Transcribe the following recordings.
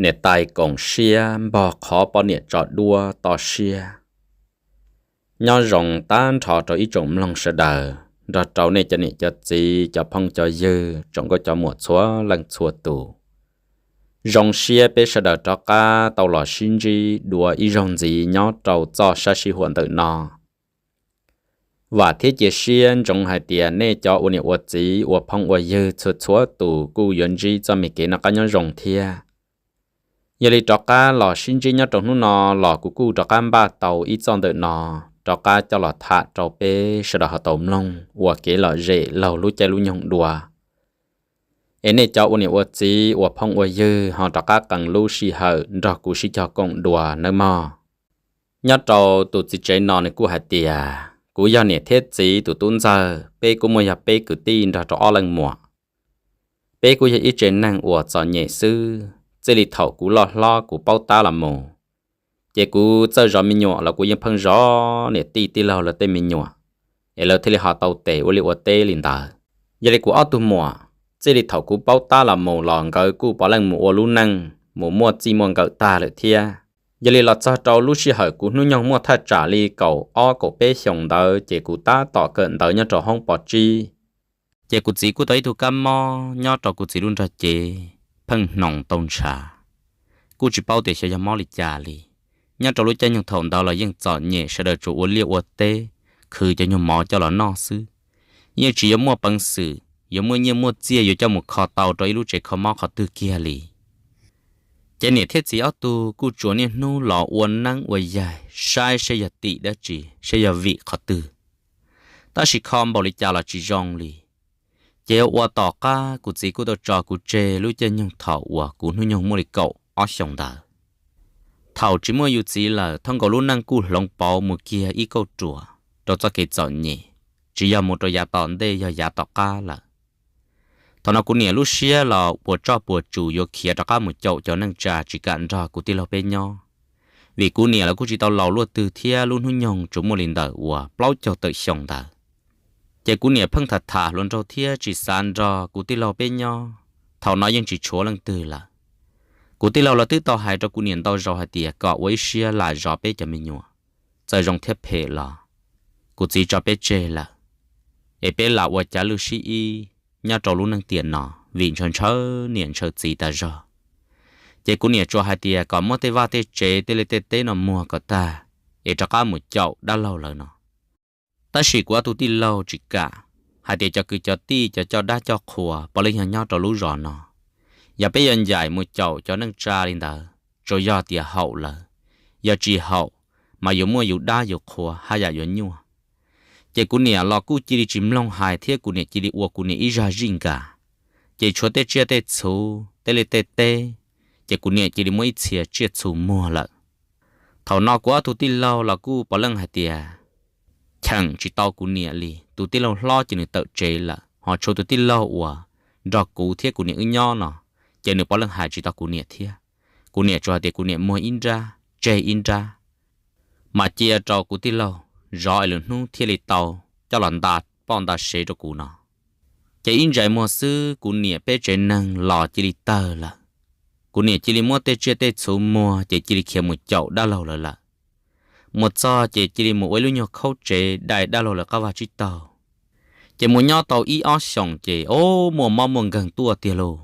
Niam tais koom siab npog qhov poj niam tso duab to siab. Nyob zoo tag nrho rau ib tsoom mloog sawv daws, nrog rau nej cov niam cov txiv, cov phooj cov ywg, tsoom nkauj cov muam txhua leej txhua tus. Zoo siab peb sawv daws rov qab tau los sib ntsib dua ib zaug ntxiv nyob rau txoj sab sib huam ntawm no. Vam thiab cia siab ntsoov hais tias nej cov ua niam ua txiv, ua phooj ua ywg txhua txhua tus kuj yuav ntsib txoj me kev noj qab nyob zoo thiab. Yog li rov qab los sib ntsib nyob rau hnub no los kuv kuj rov qab npaj tau ib txoj ntawm no rov qab coj los tham rau peb sawv daws ho tau mloog ua kev lom zem laug lub caij lub nyoog dua. Es nej cov ua niam ua txiv, ua phooj ua ywg ho rov qab qee lub sij hawm nrog kuv sib cog koom dua nawb mog. Nyob rau tus txiv tsev no nws kuj hais tias, kuv yog niam thiab txiv tus tub ntxawg, peb kuj muaj yog peb kwv tij nrog rau ob leej muam. Peb kuj yog ib tsev neeg uas txom nyem xwb, txij li thaum kuv loj hlob kuv paub tab los mus, ces kuv txawj zov me nyuam los kuv yeej pheej zov niam tij tij laug lawv tej me nyuam, es lawv thiaj li ho tau tes ua liaj ua teb li ntawd. Yog li kuv ob tug muam, txij li thaum kuv paub tab los mus los nkawd kuj puav leej mus ua lub neej mus muaj txij muaj nkawm tag lawm thiab. Yog li los txog rau lub sij hawm kuv hnub nyoog muaj thaj tsam li kaum ob kaum peb xyoos ntawd ces kuv tab tom kawm ntawv nyob rau hoob pov tsib. Ces kuv txiv kuj tau ib tug kab mob nyob rau kuv txiv lub nrog cev, pheej hnoos tau ntshav, kuj tsis paub tias xyov yog mob li cas li. Nyob rau lub caij nyoog thaum ntawd los yeej txom nyem, sawv daws tsuas ua liaj ua teb, khwv cov nyuag mov coj los noj xwb. Yeej tsis yuav muaj peev xwm yuav muaj nyiaj muaj txiaj yuav coj mus kho tau rau ib lub tsev kho mob qhov twg kiag li. Ces niam thiab txiv ob tug kuj tsuas niaj hnub los ua neeb ua yaig saib seb yog tim dab tsi, seb yog vim qhov twg. Tab sis kho npaum li cas los tsis zoo li. Ces ua tom qab kuv txiv kuj tau tso kuv tseg lub caij nyoog thaum uas kuv hnub nyoog muaj li kaum ob xyoos ntawd. Thaum tsis muaj yus txiv lawm, thaj nkaus lub neej kuj hloov pauv mus kiag ib kauj ruam rau txoj kev txom nyem, tsis yog mus rau yav tom ntej, yog yav tom qab lawm. Thaum no kuv niam lub siab los puas tsoj puas tsus yuav khiav rov qab mus caum cov neej tsa, tsis kam nrog kuv tij laug peb nyob, vim kuv niam los kuj tsis tau laus luaj twg thiab lub hnub nyoog tsuas muaj li ntawm uas plaub caug tawm xyoo ntawd. Ces kuv niam pheej tham tham hluas nraug thiab tsis xav nrog kuv tij laug peb nyob. Thaum no yeej tsis tshuav leej twg lawm. Kuv tij laug los twb tau hais rau kuv niam ntau zaus hais tias kom ua ib siab lam zov peb cov me nyuam, txawm zoo thiab phem los kuv txiv tso peb tseg lawm, es peb lam ua cav lwj sib ib nyob rau lub neej tiam no, vim ntshaw ntshaw niam ntshaw txiv tas zog. Ces kuv niam tsuas hais tias kom muab tej vaj tej tsev, tej liaj tej teb no muag kom tag, es rov qab mus caum dab laug lawv no. Tab sis kuv ob tug tij laug tsis kam, hais tias cov kwv cov tij, cov coj dab coj qhua puav leej yog nyob rau lub zos no. Yog peb yuav ncaim mus caum cov neej tsa li ntawd, tsuas yog tias haum lawv, yog tsis haum mas yuav muaj yus dab yus qhua haj yam yuav nyuaj. Ces kuv niam los kuj cia li tsis mloog hais thiab kuv niam cia li ua kuv niam ib zaj zij nkas. Ces tshuav tej tsiaj tej txhu, tej liaj tej teb, ces kuv niam cia li muab ib txhia tsiaj txhu muag lawm. Thaum no kuv ob tug tij laug los kuj puav leej hais tias cheem tsis tau kuv niam li. Tus tij laug hlob ces nws tawm tsev lawm, ho tshuav tus tij laug uas nrog kuv thiab kuv niam wb nyob no, ces nws puav leej hais tsis tau kuv niam thiab. Kuv niam tsuas hais tias kuv niam muag ib nrab tseg ib nrab, mas cia rau kuv tij laug zov es lwm hnub thiaj li tau coj los nta poj nta sev rau kuv no. Ces ib ntsais muag xwb kuv niam peb tsev neeg los cia li tawg lawm. Kuv niam cia li muab tej tsiaj tej txhu muag ces cia li khiav mus caum dab laug lawv lawm. Mus txog ces cia li mus ua ib lub nyuag khaub tsev dai dab laug lawv qab vaj tsib taug. Ces mus nyob tau ib ob xyoos ces o, muaj mob muaj nkeeg tuaj tiag lauj.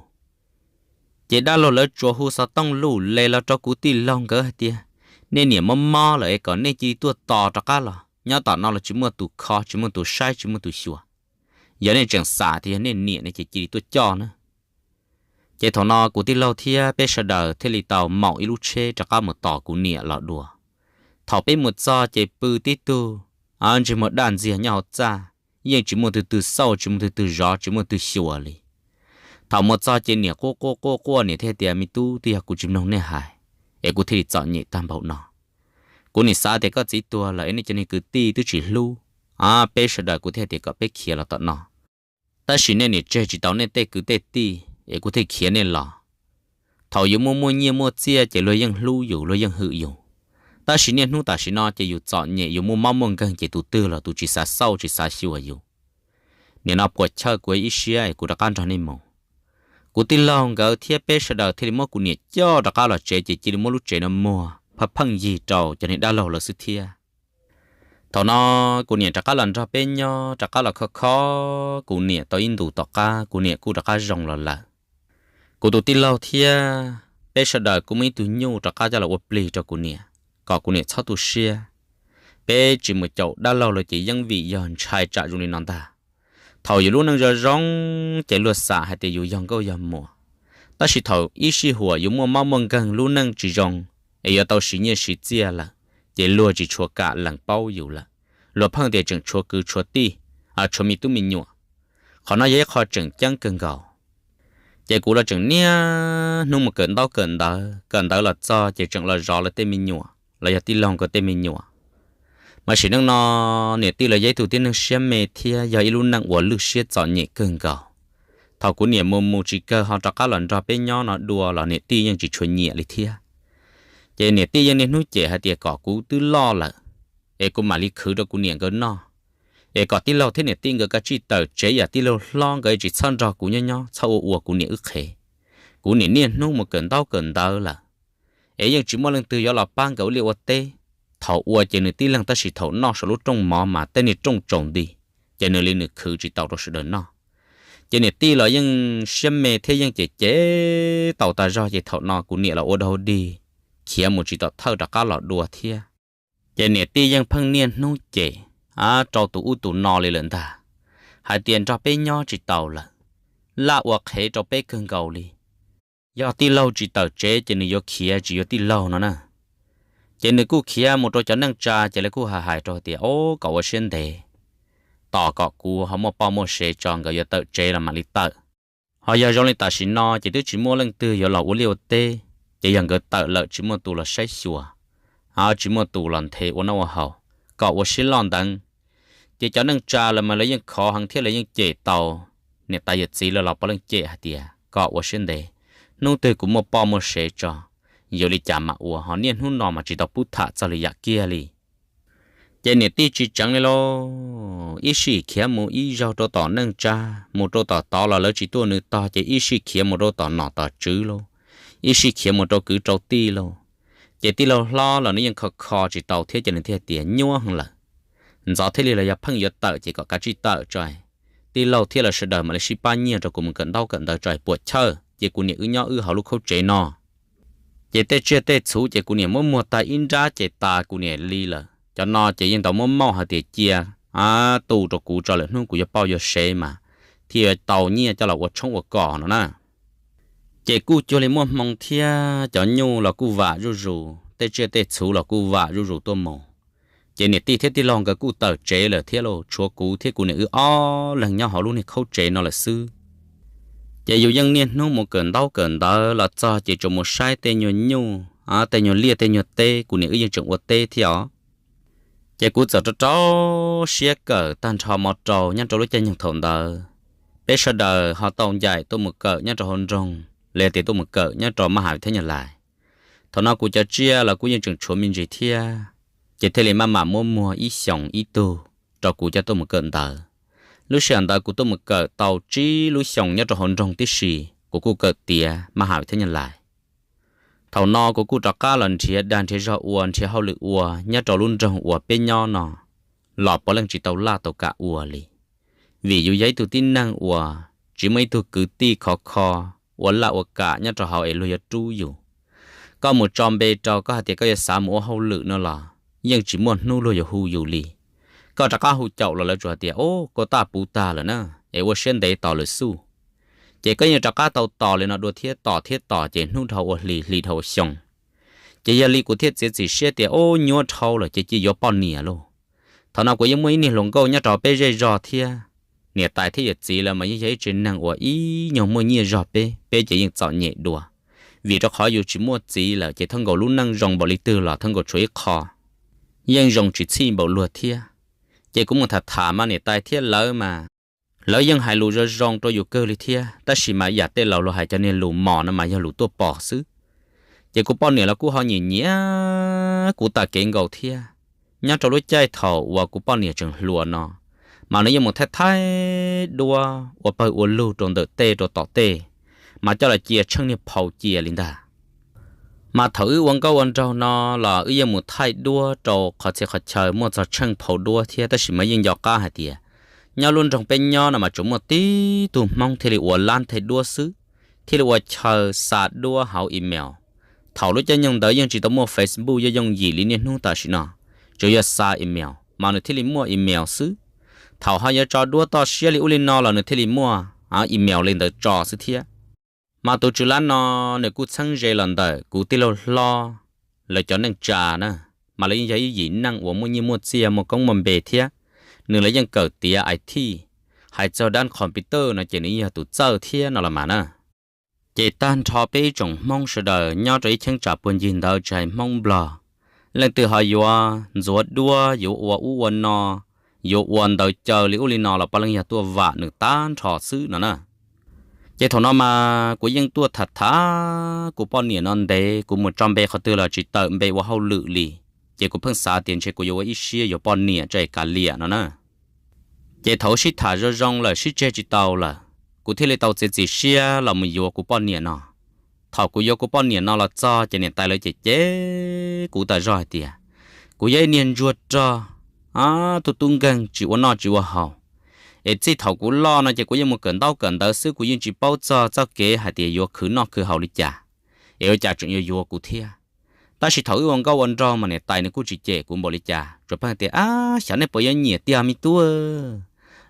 Ces dab laug lawv tsuas hu xov tooj lus le los rau kuv tij laug nkawd hais tias, nej niam mob mob lawm es kom nej cia li tuaj tos rov qab los, nyob tom no los tsis muaj tus kho, tsis muaj tus saib, tsis muaj tus xyuas. Yog nej tseem xav tias yog nej niam ne ces cia li tuaj coj na. Ces thaum no kuv tij laug thiab peb sawv daws thiaj li tau maum ib lub tsheb rov qab mus tos kuv niam los dua. Thaum peb mus txog ces pw tib tug ntsej muag daj ntxiag nyob hauv txaj, yeej tsis muaj twg twg xauj, tsis muaj twg twg zov, tsis muaj twg xyuas li. Thaum mus txog ces niam quaj quaj quaj quaj, niam thiaj tias, me tub, twb yog kuv tsis mloog nej hais es kuv thiaj li txom nyem tag npaum no. Kuv nim xav tias koj txiv tuag lawm es nej cov niag kwv tij twb tsis hlub, a peb sawv daws kuv thiaj tias kom peb khiav los tom no. Tab sis nej niam tseg tsis tau nej tej kwv tej tij es kuv thiaj khiav nej los. Thaum yus muaj muaj nyiaj muaj txiaj ces luag yeej hlub yus, luag yeej hwm yus. Tab sis niaj hnub tam sim no ces yus txom nyem, yus muaj mob muaj nkeeg ces tus twg los tus tsis xav xauj tsis xav xyuas yus. Nim no puas chawj kuv ib siab es kuv rov qab nrog nej mus. Kuv tij laug nkawd thiab peb sawv daws thiaj li muab kuv niam coj rov qab los tsev, ces cia li muab lub tsev no muag pheej yig rau cov niag dab laug lawv xwb thiab. Thaum no kuv niam rov qab los nrog peb nyob, rov qab los kho kho kuv niam tau ib ntus tom qab, kuv niam kuj rov qab zoo los lawm. Kuv tus tij laug thiab peb sawv daws kuj muaj ib tug nyuj rov qab coj los ua plig rau kuv niam, kom kuv niam txhob tu siab. Peb tsis mus caum dab laug lawm ces yeej vim yog ntshai tsam zoo li no ntag. Thaum yus lub neej zoo zoo ces luag xav hais tias yus yog nkauj yog muam, tab sis thaum ib sij huam yus muaj mob muaj nkeeg lub neej tsis zoo, es yuav tau siv nyiaj siv txiaj lawm, ces luag tsis tshua kam lees paub yus lawm. Luag pheej tias tseem tshuav kwv tshuav tij, tshuav me tub me nyuam. Qhov no yog ib qho tseem ceeb kawg nkaus. Ces kuv los tseem niaj hnub mus kawm ntaub kawm ntawv, kawm ntawv los txog ces tseem los zov lawv tej me nyuam los yog tij laug nkawd tej me nyuam. Mas sim neej no niam tij los yog ib tug tib neeg siab me thiab yog ib lub neej uas lwj siab txom nyem kawg nkaus. Thaum kuv niam mus mus tsis kawg ho rov qab los nrog peb nyob no dua los niam tij yeej tsis tshua nyiam li thiab. Ces niam tij yeej niaj hnub cem hais tias kom kuv twb loj lawm, es kuv mam li khwv rau kuv niam nkawd noj, es kom tij laug thiab niam tij nkawd kav tsij tawm tsev, yam tij laug hlob nkawd tsis txhob nrog kuv nyob nyob, txhob ua ua kuv niam wb qhev. Kuv niam niaj hnub mus kawm ntaub kawm ntawv lawm, es yeej tsis muaj leej twg yuav los pab nkawd ua liaj ua teb. Thaum ua ces nws tib leeg, tab sis thaum noj saum lub rooj mov mas tej niag rooj tsaus nti, ces nws li nws khwv tsis tau rau sawv daws noj. Ces niam tij los yeej siab me thiab yeej cem cem tau tas zog, ces thaum no kuv niam los ua dog dig, khiav mus tsis tom thawj rov qab los dua thiab. Ces niam tij yeej pheej niaj hnub cem, a, rau tus ub tus no li lawm ntag, hais tias nrog peb nyob tsis tau lawm, laj ua qhev rau peb kawg nkaus li. Yog tij laug tsis tawm tsev ces nws yuav khiav tsis yuav tij laug no na. Ces nws kuj khiav mus rau cov neej tsa, ces lawv kuj hais hais rau tias, o, kom ua siab ntev, tos kom kuv ho muaj poj muaj sev tso nkawd yuav tawm tsev los mam li tawm. Ho yog zoo li tam sim no ces twb tsis muaj leej twg yuav los ua liaj ua teb, ces yog nkawd tawm lawm tsis muaj tus los saib xyuas, a, tsis muaj tus los nthe ua noj ua haus, kom ua siab loj ntev. Ces cov neej tsa lawv mas lawv yeej khov heev thiab lawv yeej cem tau, niam tais yawm txiv lawv los puav leej cem hais tias kom ua siab ntev, hnub twg kuv muaj poj muaj sev tso, yuav li cas mam ua, ho niaj hnub no mas tsis tau pub tham txog li yam kiag li. Ces niam tij tsis tseev li lauj, ib sij khiav mus ib zaug rau tom neej tsa, mus rau tom tod los lawv tsis tuaj nws tog, ces ib sij khiav mus rau tom nom tom tswv lauj, ib sij khiav mus rau kwv rau tij lauj. Ces tij laug hlob los nws yeej kho kho tsis tau thiab, ces nws thiaj tias nyuaj heev lawm, ntxov thiaj li los yog pheej yuav tawm ces kom kav tsij tawm tso, tij laug thiab lawv sawv daws mam li sib pab nyiaj rau kuv mus kawm ntaub kawm ntawv tso puas chawj, ces kuv niam wb nyob wb hauv lub khaub tsev no. Ces tej tsiaj tej txhuv ces kuv niam muab muag tag ib nrab ces tas kuv niam li lawm. Cov no ces yeej tau muab mauj hais tias cia, a, tu rau kuv tso, lawm hnub kuv yuav poj yuav sev mas thiaj yuav tau nyiaj coj los ua tshoob ua kos no na. Ces kuj cuag li muaj hmoo thiab, cov nyuj los kuj vam zuj zus, tej tsiaj tej txhuv los kuj vam zuj zus tuaj mus. Ces niam tij thiab tij laug nkawd kuj tawm tsev lawm thiab lauj, tshuav kuv thiab kuv niam wb ob leeg nyob hauv lub niag khaub tsev no lawm xwb. Ces yus yeej niaj hnub mus kawm ntaub kawm ntawv los txog ces tsuas mus saib tej nyuag nyuj, a, tej nyuag liaj tej nyuag teb, kuv niam wb yeej tseem ua teb thiab os. Ces kuv txawm rau rau siab kawm tag nrho mo rau nyob rau lub caij nyoog thaum ntawd, peb sawv daws ho tau ncaim tuaj mus kawm nyob rau hauv nroog, los yog tias tuaj mus kawm nyob rau mab has vim thab nyaj lais. Thaum no kuv cov tsiaj los kuj yeej tseem tshuav me ntsis thiab, ces thiaj li maj mam muab muag ib xyoos ib tug rau kuv coj tuaj mus kawm ntawv. Lub sij hawm ntawd kuv tuaj mus kawm tau tsib lub xyoos nyob rau hauv nroog tib si, kuv kuj kawm tiav mab has vim thab nyaj lais. Thaum no kuv kuj rov qab los nrhiav dag nrhiav zog ua, nrhiav hauj lwm ua nyob rau lub nroog uas peb nyob no los puav leej tsis tau laj tau kam ua li, vim yus yog ib tug tib neeg uas tsis muaj ib tug kwv tij khov kho ua laj ua kam nyob rau hauv es luag yuav rub yus. Koj mus tso npe rau, koj hais tias koj yuav xav mus ua hauj lwm no los yeej tsis muaj hnub luag yuav hu yus li. Koj rov qab hu caum los lawv tsuas hais tias, o, koj taj puv tag lawm na, es ua siab ntev tos lawm xwb. Ces koj yeej rov qab tau tos li no dua thiab, tos thiab tos ces hnub dhau ua hli, hli dhau ua xyoo. Ces yog li kuv thiaj txiav txim siab tias, o, nyuaj dhau lawm ces cia yuav poj niam lauj. Thaum no kuv yeej muaj ib niag hluas nkauj nyob rau peb zej zog thiab. Niam tais thiab yawm txiv lawv mas yeej yog ib tsev neeg uas ib nyuag muaj nyiaj zog peb, peb ces yeej txom nyem dua. Vim rau qhov yus tsis muaj txiv lawm ces thaj nkaus lub neej zoo npaum li twg los thaj nkaus tshuav ib qho yeej zoo tsis txhij npaum luag thiab. Ces kuv mus tham tham mas niam tais thiab lawv mas lawv yeej hais lus zoo zoo rau yus kawg li thiab, tab sis mas yam tej laus luag hais cov niag lus mos no mas yog lus tuaj pom xwb. Ces kuv poj niam los kuj ho nyiam nyiam kuv tas kev nkaus thiab. Nyob rau lub caij thaum uas kuv poj niam tseem hluas no, mas nws yeej mus thaij thaij duab ua pawg ua lug rau ntawm tej rau tom tej, mas coj los cia tsheej niag phau cia li ntag. Mas thaum wb ua nkauj ua nraug no los wb yeej mus thaij duab rau qhov txhia qhov chaw muaj txog tsheej phau duab thiab, tab sis mas yeej nco qab hais tias nyob lub nroog peb nyob no mas tsuas muaj tib tug Hmoob thiaj li ua lab thaij duab xwb, thiaj li ua chaw xa duab hauv email. Thaum lub caij nyoog ntawd yeej tsis tau muaj Facebook yooj yooj yim li niaj hnub tam sim no, tsuas yog xa email mas nws thiaj li muaj email xwb. Thaum ho yuav tso duab toj siab li ub li no los nws thiaj li muaj email li ntawd tso xwb thiab. Mas tus tswv lab no nws kuj txheeb ze los ntawm kuv tij laug hlob lawv cov neej tsa na, mas lawv yeej yog ib yim neej uas muaj nyiaj muaj txiaj muaj koob muaj npe thiab. Nws lawv yeej kawm tiav I T, hais txog dab computer no ces nws yeej yog tus txawj thiab no los mas na. Ces tag nrho peb ib tsoom Hmoob sawv daws nyob rau ib cheeb tsam puag ncig ntawd tsis hais Hmoob Nplog, leej twg ho yuav ntxuav duab yuav ua ub ua no, yuav ua ntawv caw li ub li no los pab leej yog tuaj vam nws tag nrho xwb no na. Ces thaum no mas kuv yeej tuaj tham tham kuv poj niam no ntev, kuv mus tso npe qhov twg los tsis tawm npe ua hauj lwm li. Ces kuv pheej xav tias ntshe kuv yuav ua ib siab yuav poj niam tso es kav liam no na. Ces thaum sib tham zoo zoo lawm sib tseg tsis tau lawm, kuv thiaj li tau txiav txim siab los mus yuav kuv poj niam no. Thaum kuv yuav kuv poj niam no los txog ces niam tais lawv cem cem kuv tas zog hais tias kuv yog ib niag ntsuag rog, tub tub nkeeg tsis ua noj tsis ua haus. Es txij thaum kuv loj no ces kuv yeej mus kawm ntaub kawm ntawv xwb, kuv yeej tsis paub txog txoj kev hais tias yuav khwv noj khwv haus li cas, es ua cas tseem yuav yuav kuv thiab. Tab sis thaum wb ua nkauj ua nraug mas niam tais nws kuj tsis cem kuv npaum li cas, tsuas pheej tias, Ab, xyov nej puas yuav nyiam tiag me tub,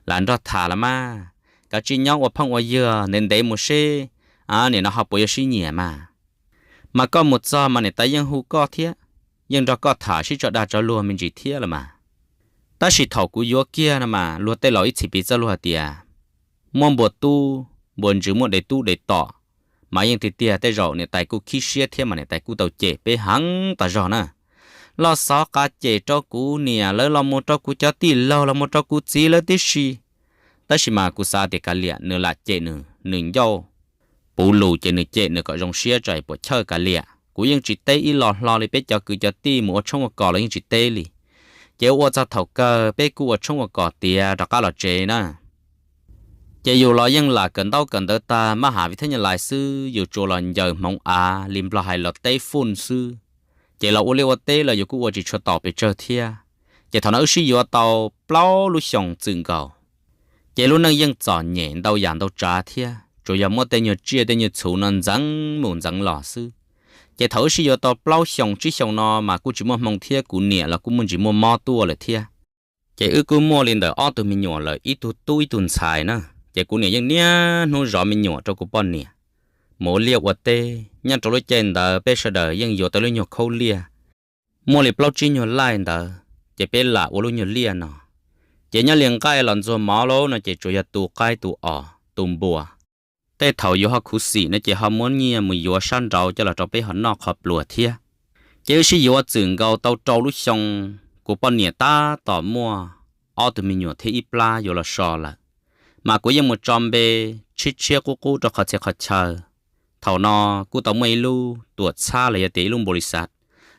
lam nrog tham los mas, kav tsij nyob ua phooj ua ywg ntev ntev mus seb nim no ho puas yuav sib nyiam mas. Mas koj mus txog mas niam tais yeej hu koj thiab, yeej nrog koj tham sib tso dag tso luag me ntsis thiab los mas. Tab sis thaum kuv yuav kiag no mas luag tej laus ib txhis piv txoj lus hais tias muaj npua tub npua ntsws muaj dev tub dev tom, mas yeej tiag tiag tej zaum niam tais kuj khib siab thiab mas niam tais kuj tau cem peb heev tas zog na. Los xov qas cem rau kuv niam lawv los mus rau kuv cov tij laug los mus rau kuv txiv lawv tib si. Tab sis mas kuv xav tias kav liam, nws lam cem nws, nws ncauj puv lus ces nws cem nws kom zoo siab tso es puas chawj kav liam. Kuv yeej tsis teb ib lo hlo li, peb cov kwv cov tij mus ua tshoob ua kos los yeej tsis teb li. Ces ua txog thaum kawg peb kuj ua tshoob ua kos tiav rov qab los tsev na. Ces yus los yeej lam kawm ntaub kawm ntawv tag mab ham vim thab nyas lais xwb, yus tsuas los ncaws hmoov av li nplog hais los teb fun xwb. Ces los ua liaj ua teb los yus kuj ua tsis tshua tom pes tsawg thiab. Ces thaum no wb sib yuav tau plaub lub xyoos txwm nkaus. Ces lub neej yeej txom nyem ntau yam ntau tsav thiab, tsuas yog muab tej nyuag tsiaj tej nyuag txhuv no ntxeev mus ntxeev los xwb. Ces thaum wb sib yuav tau plaub xyoos tsib xyoos no mas kuj tsis muaj hmoo thiab, kuv niam los kuj muaj ntsis muaj mob tuaj lawm thiab. Ces wb kuj muaj li ntawm ob tug me nyuam lawm, ib tug tub ib tug ntxhais na. Ces kuv niam yeej niaj hnub zov me nyuam rau kuv poj niam mus ua liaj ua teb. Nyob rau lub caij ntawd peb sawv daws yeej yuav tau lub nyuag khaub liaj, muaj li plaub tsib nyuag laij ntawd, ces peb lam ua lub nyuag liaj no. Ces nyob li nqaij los ntxuag mov lauj no ces tsuas yog tu qaib tu os tu npua. Tej thaum yuav ho khuv xim no ces ho muab nyiaj mus yuav sab nraud coj los rau peb ho noj qhov pluas thiab. Ces wb sib yuav txwm nkaus tau rau lub xyoo, kuv poj niam tab tom muaj ob tug me nyuam thiab ib plab yuav los so lawm. Mas kuv yeej mus tso npe tshiab tshiab qub qub rau qhov txhia qhov chaw. Thaum no kuj tau muaj ib lub tuam txhab los yog tias ib lub npaus lis xav,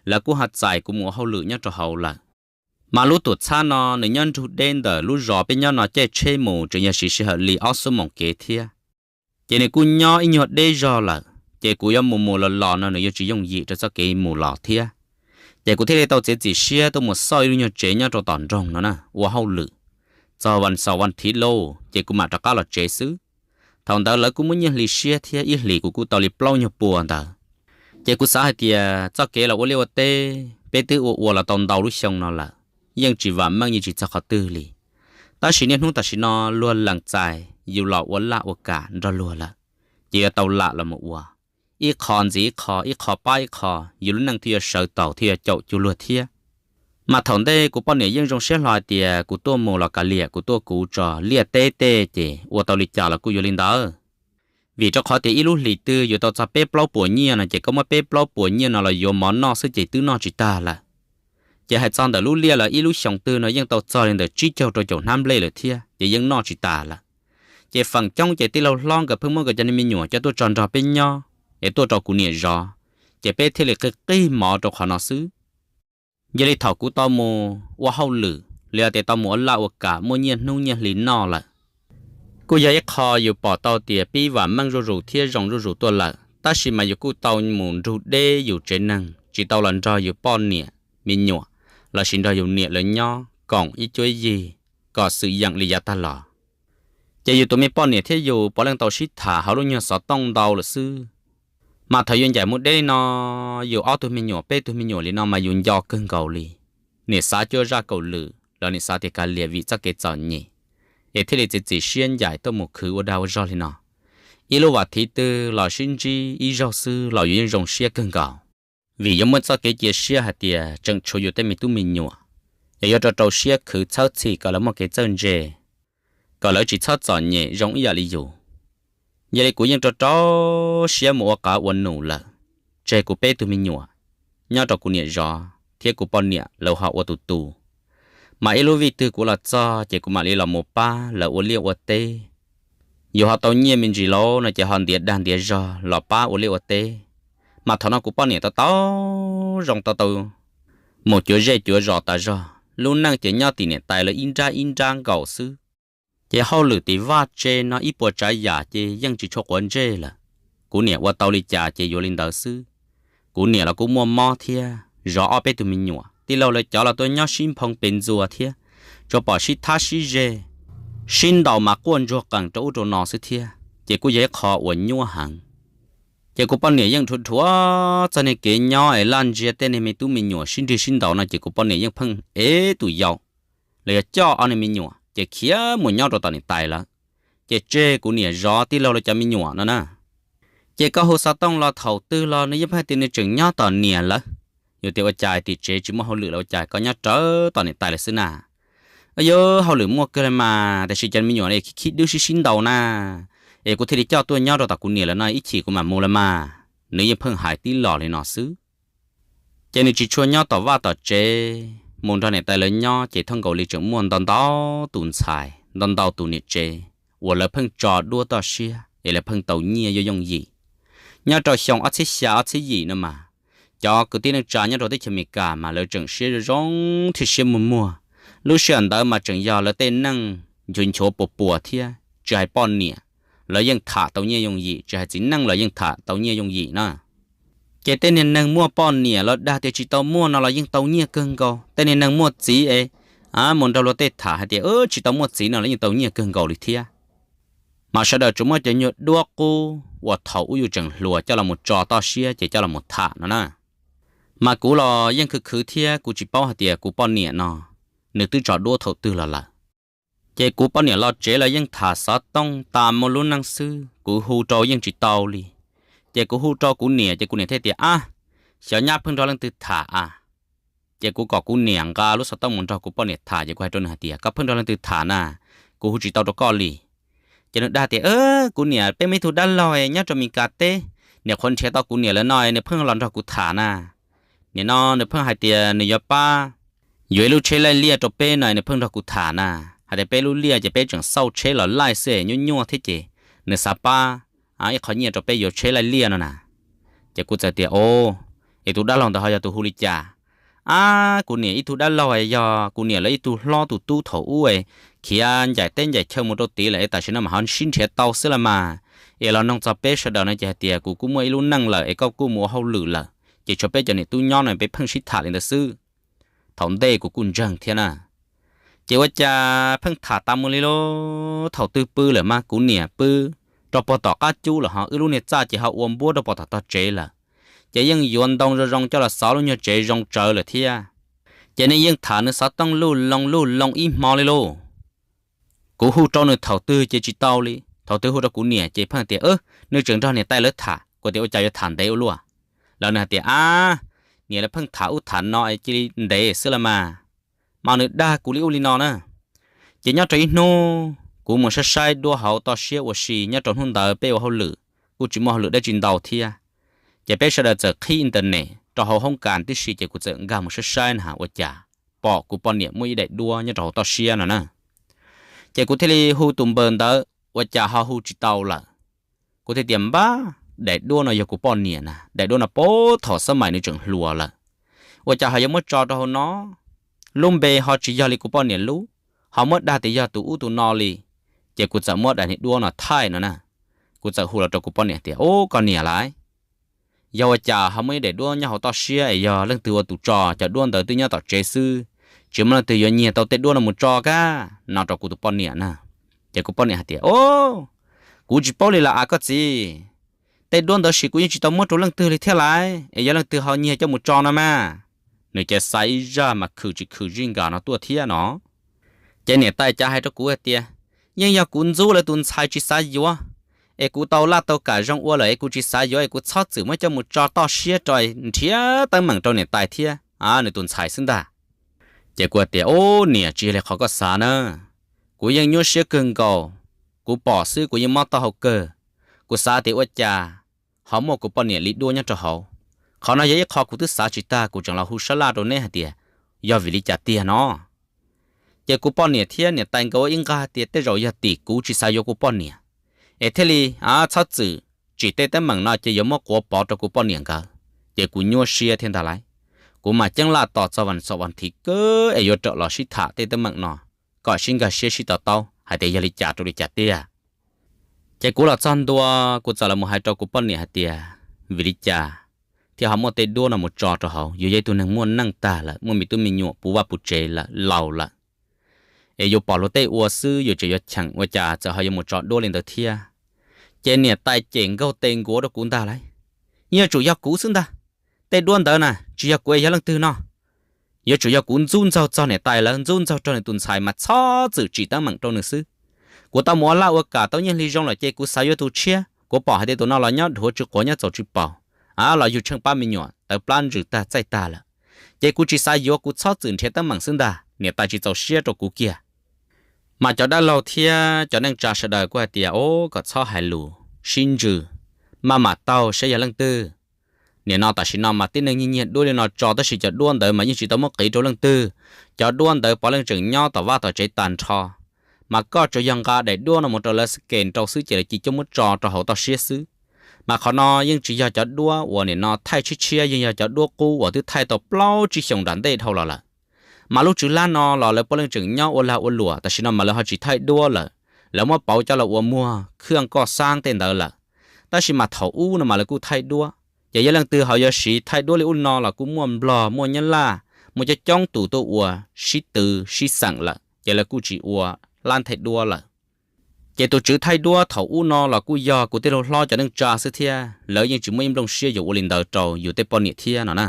lawv kuj ho txais kuv mus ua hauj lwm nyob rau hauv lawm. Mas lub tuam txhab no nws nyob nrug deb ntawm lub zos peb nyob no caij tsheb mus tseem yog siv sij hawm li ob xuab moos kev thiab. Ces nws kuj nyob ib nyuag deb zog lawm, ces kuv yuav mus mus los los no nws yuav tsis yooj yim rau txoj kev mus los thiab. Ces kuv thiaj li tau txiav txim siab tuaj mus xauj ib lub nyuag tsev nyob rau tom nroog no na ua hauj lwm. Txog vas xaum vas thiv lauj ces kuv mam rov qab los tsev xwb. Thaum ntawd lawv kuj muab nyiaj hli siab thiab, ib hlis kuv kuj tau li plaub nyuag pua ntawd. Ces kuv xav hais tias txoj kev los ua liaj ua teb peb twb ua ua los tau ntau lub xyoo no lawm, yeej tsis vam meej yeej tsis txog qhov twg li. Tab sis niaj hnub tam sim no luag lees txais yus los ua laj ua kam nrog luag lawm, ces yuav tau lam los mus ua, ib qho ntxiv ib qho, ib qho pab ib qho, yus lub neej thiaj yuav sawv taus thiaj yuav caum cuag luag thiab. Mas thaum ntej kuv poj niam yeej zoo siab hlo hais tias kuv tuaj mus los kav liam, kuv tuaj kuv tso, liaj teb tej ces ua tau li cas los kuj yuav li ntawd. Vim rau qhov tias ib lub hlis twg yuav tau txog peb plaub puas nyiaj no ces koj muab peb plaub puas nyiaj no los yuav mov noj xwb ces twb noj tsis tag lawm. Ces hais txog ntawm lub liaj los ib lub xyoos twg no yeej tau txog li ntawm tsib caug rau caum hnab nplej lawm thiab ces yeej noj tsis tas lawm. Ces feem coob ces tij laug hlob nkawd pheej muab nkawd cov niag me nyuam coj tuaj tso nrog peb nyob, es tuaj rau kuv niam zov, ces peb thiaj li qig qig mov rau qhov no xwb. Yog li thaum kuv tau mus ua hauj lwm los yog tias tau mus ua laj ua kam muaj nyiaj hnub nyiaj hli noj lawm, Kuj yog ib qho yus pom tau tias pib vam meej zuj zus thiab zoo zuj zus tuaj lawm, tab sis mas yus kuj tau mus nrug deb yus tsev neeg, tsis tau los nrog yus poj niam me nyuam lossis nrog yus niam lawv nyob koom ib cuab yig kom xwm yeem li yav tag los. Ces yus tus me poj niam thiab yus puav leej tau sib tham hauv lub nyuag xov tooj ntau lawm xwb. Mas thaum yus ncaim mus deb li no, yus ob tug me nyuam peb tug me nyuam li no mas yus nco kawg nkaus li. Nim xav cuab zaj kaum lwm los nim xav tias kav liam vim txoj kev txom nyem, es thiaj li txiav txim siab ncaim tuaj mus khwv ua dag ua zog li no. Ib lub vas thiv twg los sib ntsib ib zaug xwb los yus yeej zoo siab kawg nkaus, vim yuav muaj txoj kev cia siab hais tias tseem tshuav yus tej me tub me nyuam, es yuav rau rau siab khwv txhawb txhim kom lawv muaj kev txawj ntse, kom lawv tsis txhob txom nyem zoo ib yam li yus. Yog li kuv yeej rau rau siab mus ua qav ua num lawm, tseg kuv peb tug me nyuam nyob rau kuv niam zov thiab kuv poj niam lawv ho ua tus tu. Mas ib lub vij twg kuv los txog ces kuv mam li los mus pab lawv ua liaj ua teb. Yus ho tau nyiaj me ntsis lauj no ces ho ntiav dag ntiav zog los pab ua liaj ua teb. Mas thaum no kuv poj niam tau tau zoo tau tau mus cuav zej cuav zos tas zog, lub neej ces nyob tim niam tais lawv ib nrab ib nrab nkaus xwb. Ces hauj lwm tim vaj tse no ib puas tsav yam ces yeej tsis tshua quav ntsej lawm. Kuv niam ua tau li cas ces yuav li ntawd xwb. Kuv niam los kuj muaj mob thiab zov ob peb tug me nyuam, tij laug lawv cov los tuaj nyob sib nphoo pes ntxuas thiab, tsuas pom sib thab sib ze, sib ntaus mas quaj ntsuag qees rau ub rau no xwb thiab, ces kuj yog ib qho uas nyuaj heev. Ces kuv poj niam yeej dhuav dhuav txog niag kev nyob es laj ntsia tej niag me tub me nyuam sib nrig sib ntaus no ces kuv poj niam yeej pheej ev tus yau los yog coj ob niag me nyuam ces khiav mus nyob rau tom niam tais lawm, ces tseg kuv niam zov tij laug lawv cov me nyuam no na. Ces koj hu xov tooj los thaum twg los nws yeej pheej tias nws tseem nyob tom niam lawm. Yus tias ua cas tim tsev tsis muaj hauj lwm los ua cas koj nyob rawv tom niam tais lawm xwb na? Yog hauj lwm muaj kawg li mas, tiam sis cov me nyuam khib khib dwb sib sib ntaus na, es kuv thiaj li coj tuaj nyob rau tom kuv niam lawm no, ib chim kuv mam mus lawm mas. Nws yeej pheej hais tib los li no xwb. Ces nws tsis tshua nyob tom vaj tom tsev, mus nrog niam tais lawv nyob ces thooj nkaus li tseem muaj ntau ntau tus ntxhais, ntau ntau tus niam tsev uas lawv pheej tso duab toj siab es lawv pheej tau nyiaj yooj yooj yim. Nyob rau xyoo ob txhiab xya ob txhiab yim no mas, cov kwv tij neej tsa nyob rau teb chaws Amelikas mas lawv tseem siab zoo zoo thiab siab muag muag. Lub sij hawm ntawd mas tseem yog lawv tej neej nchuav nchuav puas puas thiab tsis hais poj niam, lawv yeej tham tau nyiaj yooj yim, tsis hais txiv neej los yeej tham tau nyiaj yooj yim na. Ces tej niag neeg muaj poj niam los dag tias tsis tau muaj no los yeej tau nyiaj kawg nkaus, tej niag neeg muaj txiv es mus nrog luag tej tham hais tias tsis tau muaj txiv no los yeej tau nyiaj kawg nkaus li thiab. Mas sawv daws tsuas muab cov nyuag duab qub uas thaum ub yus tseem hluas coj los mus tso toj siab ces coj los mus tham no na. Mas kuv los yeej khwv khwv thiab kuv tsis paub hais tias kuv poj niam no nws twb tso duab thaum twg los lawm. Ces kuv poj niam los tsev los yeej tham xov tooj tas mus lub neej xwb, kuv hu rau yeej tsis tau li. Ces kuv hu rau kuv niam ces kuv niam thiaj tias, ab, xyov nyab pheej nrog leej twg tham a. Ces kuv kom kuv niam nqa lub xov tooj mus nrog kuv poj niam tham ces kuv hais rau nws hais tias koj pheej nrog leej twg tham na, kuv hu tsis tau rau koj li. Ces nws dag tias, kuv niam peb muaj ib tug dab laug nyob rau Mes Kas teb, niam qhuav nrhiav tau kuv niam lawm no nws pheej los nrog kuv tham na. Nim no nws pheej hais tias nws yuav pab yuav ib lub tsheb laij liaj rau peb no nws pheej nrog kuv tham na, hais tias peb lub liaj ces peb tseem xauj tsheb los laij xwb nyuaj nyuaj thiab ces nws xav pab ib qho nyiaj rau peb yuav tsheb laij liaj no na. Ces kuv txawm tias, o, es tus dab laug ntawd ho yog tus hu li cas? Ab, kuv niam ib tug dab laug yog kuv niam lawv ib tug hlob tus tub thaum ub es khiav ncaim teb ncaim chaw mus rau tid lawm es tam sim no mas ho sib nrhiav tau xwb los mas. Es los noog txog peb sawv daws no ces hais tias kuv kuj muaj ib lub neej lawm es koj kuj mus ua hauj lwm lawm ces tshuav peb cov niam tub nyob no peb pheej sib tham li ntawd xwb. Thaum ntej kuv kuj ntseeg thiab na. Ces ua cas pheej tham tas mus li lauj, thaum twg pw lawm mas kuv niam pw rau puag tom qab cub lawm ho wb lub niag txaj ces ho ua npuab rau puag tom tog tsev lawm. Ces yeej yuav ntoo zoo zoo coj los xov lub nyuag tsev zoo tsawv lawm thiab. Ces nws yeej tham nws xov tooj luj loo luj loo ib hmo li lauj. Kuv hu rau nws thaum twg ces tsis tau li, thaum twg hu rau kuv niam ces pheej tias, nws tseem nrog niam tais lawv tham, kuv tias ua cas yuav tham ntev ua luaj. Los nws hais tias, ab, niam lawv pheej tham ub tham no es cia li ntev xwb los mas. Mas nws dag kuv li ub li no na. Ces nyob rau ib hnub kuv mus saib saib duab hauv toj siab ua si, nyob rau hnub ntawd peb ua hauj lwm kuj tsis muaj hauj lwm dab tsi ntau thiab. Ces peb sawv daws txawm qhib internet rau hauv hoob kas tib si ces kuv txawm nkag mus saib saib na ua cas pom kuv poj niam muaj ib daim duab nyob rau hauv toj siab no na. Ces kuv thiaj li hu tus npawb ntawd ua cas ho hu tsis tau lawm. Kuv thiaj tias, npab, daim duab no yog kuv poj niam na, daim duab no puag thaum xab mais nws tseem hluas lawm, ua cas ho yuav muab tso rau hauv no? Lub npe ho tsis yog li kuv poj niam lub, ho muab dag tias yog tus ub tus no li. Ces kuv txawm muab daim niag duab no thaij no na, kuv txawm hu los rau kuv poj niam tias, Ub, koj niam laiv, yog ua cas ho muaj ib daim duab nyob hauv toj siab es yog leej twg ua tus tso? Cov duab ntawd twb nyob tom tsev xwb, tsis muaj leej twg yuav nyiag tau tej duab no mus tso kab, no rau kuv tus poj niam na. Ces kuv poj niam hais tias, Ub, kuv tsis paub li las as koj txiv, tej duab ntawd sis kuv yeej tsis tau muab rau leej twg li thiab laiv, es yog leej twg ho nyiag coj mus tso no mas. Nws cia li xav ib zaj mas khwm tsis khwm zij nkas no tuaj thiab no. Ces niam tais cav hais rau kuv hais tias, Yeej yog kuv ntxub lawv tus ntxhais tsis xav yuav, es kuv tau laj tau kam zoo ua lawm es kuv tsis xav yuav es kuv txhob txwm muab coj mus tso toj siab rau nrhiav teeb meem rau niam tais thiab nws tus ntxhais xwb ntag. Ces kuv hais tias, Ub niam, tsis yog li qhov koj xav na, kuv yeej nyuaj siab kawg nkaus, kuv pom xwb kuv yeej mob taub hau kawg. Kuv xav tias ua cas ho muaj kuv poj niam li duab nyob rau hauv. Qhov no yog ib qho kuv twb xav tsis tag, kuv tseem los hu sab laj rau neb hais tias yog vim li cas tiag no. Ces kuv poj niam thiab niam tais nkawd ua ib nqag tias tej zaum yog tim kuv tsis xav yuav kuv poj niam, es thiaj li txhob txwm tsim tej teeb meem no ces yuav muab quav pov rau kuv poj niam nkawd. Ces kuv nyuaj siab thiab ntag lauj. Kuv mam ceeb laj tos txog vas xaum vas thiv kawg es yuav rawm los sib tham tej teeb meem no, kom sib nkag siab sib to taub hais tias yog li cas rau li cas tiag. Ces kuv los txog ntua, kuv txawm los mus hais rau kuv poj niam hais tias, Vim li cas thiaj ho muaj tej duab no mus tso rau hauv? Yus yog ib tug neeg muaj neej tag lawm, muaj me tub me nyuam puv vaj puv tsev lawm, laus lawm, es yus pom luag tej ua xwb yus tseem yuav cheem, ua cas txawm ho yuav mus tso duab li ntawd thiab? Ces niam tais cem nkaug tes nkuav rau kuv ntag lauj. Yuav tsum yog kuv xwb ntag. Tej duab ntawd na tsis yog kuv es yog leej twg no? Yuav tsum yog kuv ntxub ntxaug txog niam tais lawv, ntxub ntxaug rau nws tus ntxhais mas txhob txwm tsim teeb meem rau nws xwb. Kuv tau mus ua laj ua kam tau nyiaj hli zoo lawm ces kuv xav yuav tus tshiab, kuv pom hais tias tus no los nyob dhuav tsw quav nyob txaus tsw paus, a los yug tsheej pab me nyuam tawv plab ntsws tag txaij tag lawm, ces kuv tsis xav yuav, kuv txhob txwm nrhiav teeb meem xwb ntag. Niam tais tsis txaus siab rau kuv kiag. Mas cov dab laug thiab cov neej tsa sawv daws kuj hais tias, Ub, kom txhob hais lus sib ntsws, maj mam taug saib yog leej twg. Nim no tam sim no mas tib neeg nyiag nyiag duab li no tso, tab sis cov duab ntawd mas yeej tsis tau muab qiv rau leej twg. Cov duab ntawd puav leej tseem nyob tom vaj tom tsev tag nrho. Mas koj tsuas yog nqa daim duab no mus rau lawv scan rau xwb ces lawv cia li coj muab tso rau hauv toj siab xwb. Mas qhov no yeej tsis yog cov duab uas nim no thaij tshiab tshiab, yeej yog cov duab qub uas twb thaij tau plaub tsib xyoos nram ntej dhau los lawm. Mas lub tswv lab no los lawv puav leej tseem nyob ua lag ua luam, tam sim no mas lawv ho tsis thaij duab lawm, lawv muab pauv coj los ua muag khwj koj xab tej ntawd lawm. Tab sis mas thaum ub no mas lawv kuj thaij duab, ces yog leej twg ho yuav siv thaij duab li ub no los kuj muaj Nplog, muaj Nyab Laj, muaj coob coob tus tuaj ua sib tw sib xeem lawm, ces lawv kuj tsis ua lab thaij duab lawm. Ces tus tswv thaij duab thaum ub no los kuj yog kuv tej laug hlob cov neej tsa xwb thiab, lawv yeej tsis muaj ib nplooj siab yuav ua li ntawd rau yus tej poj niam thiab no na.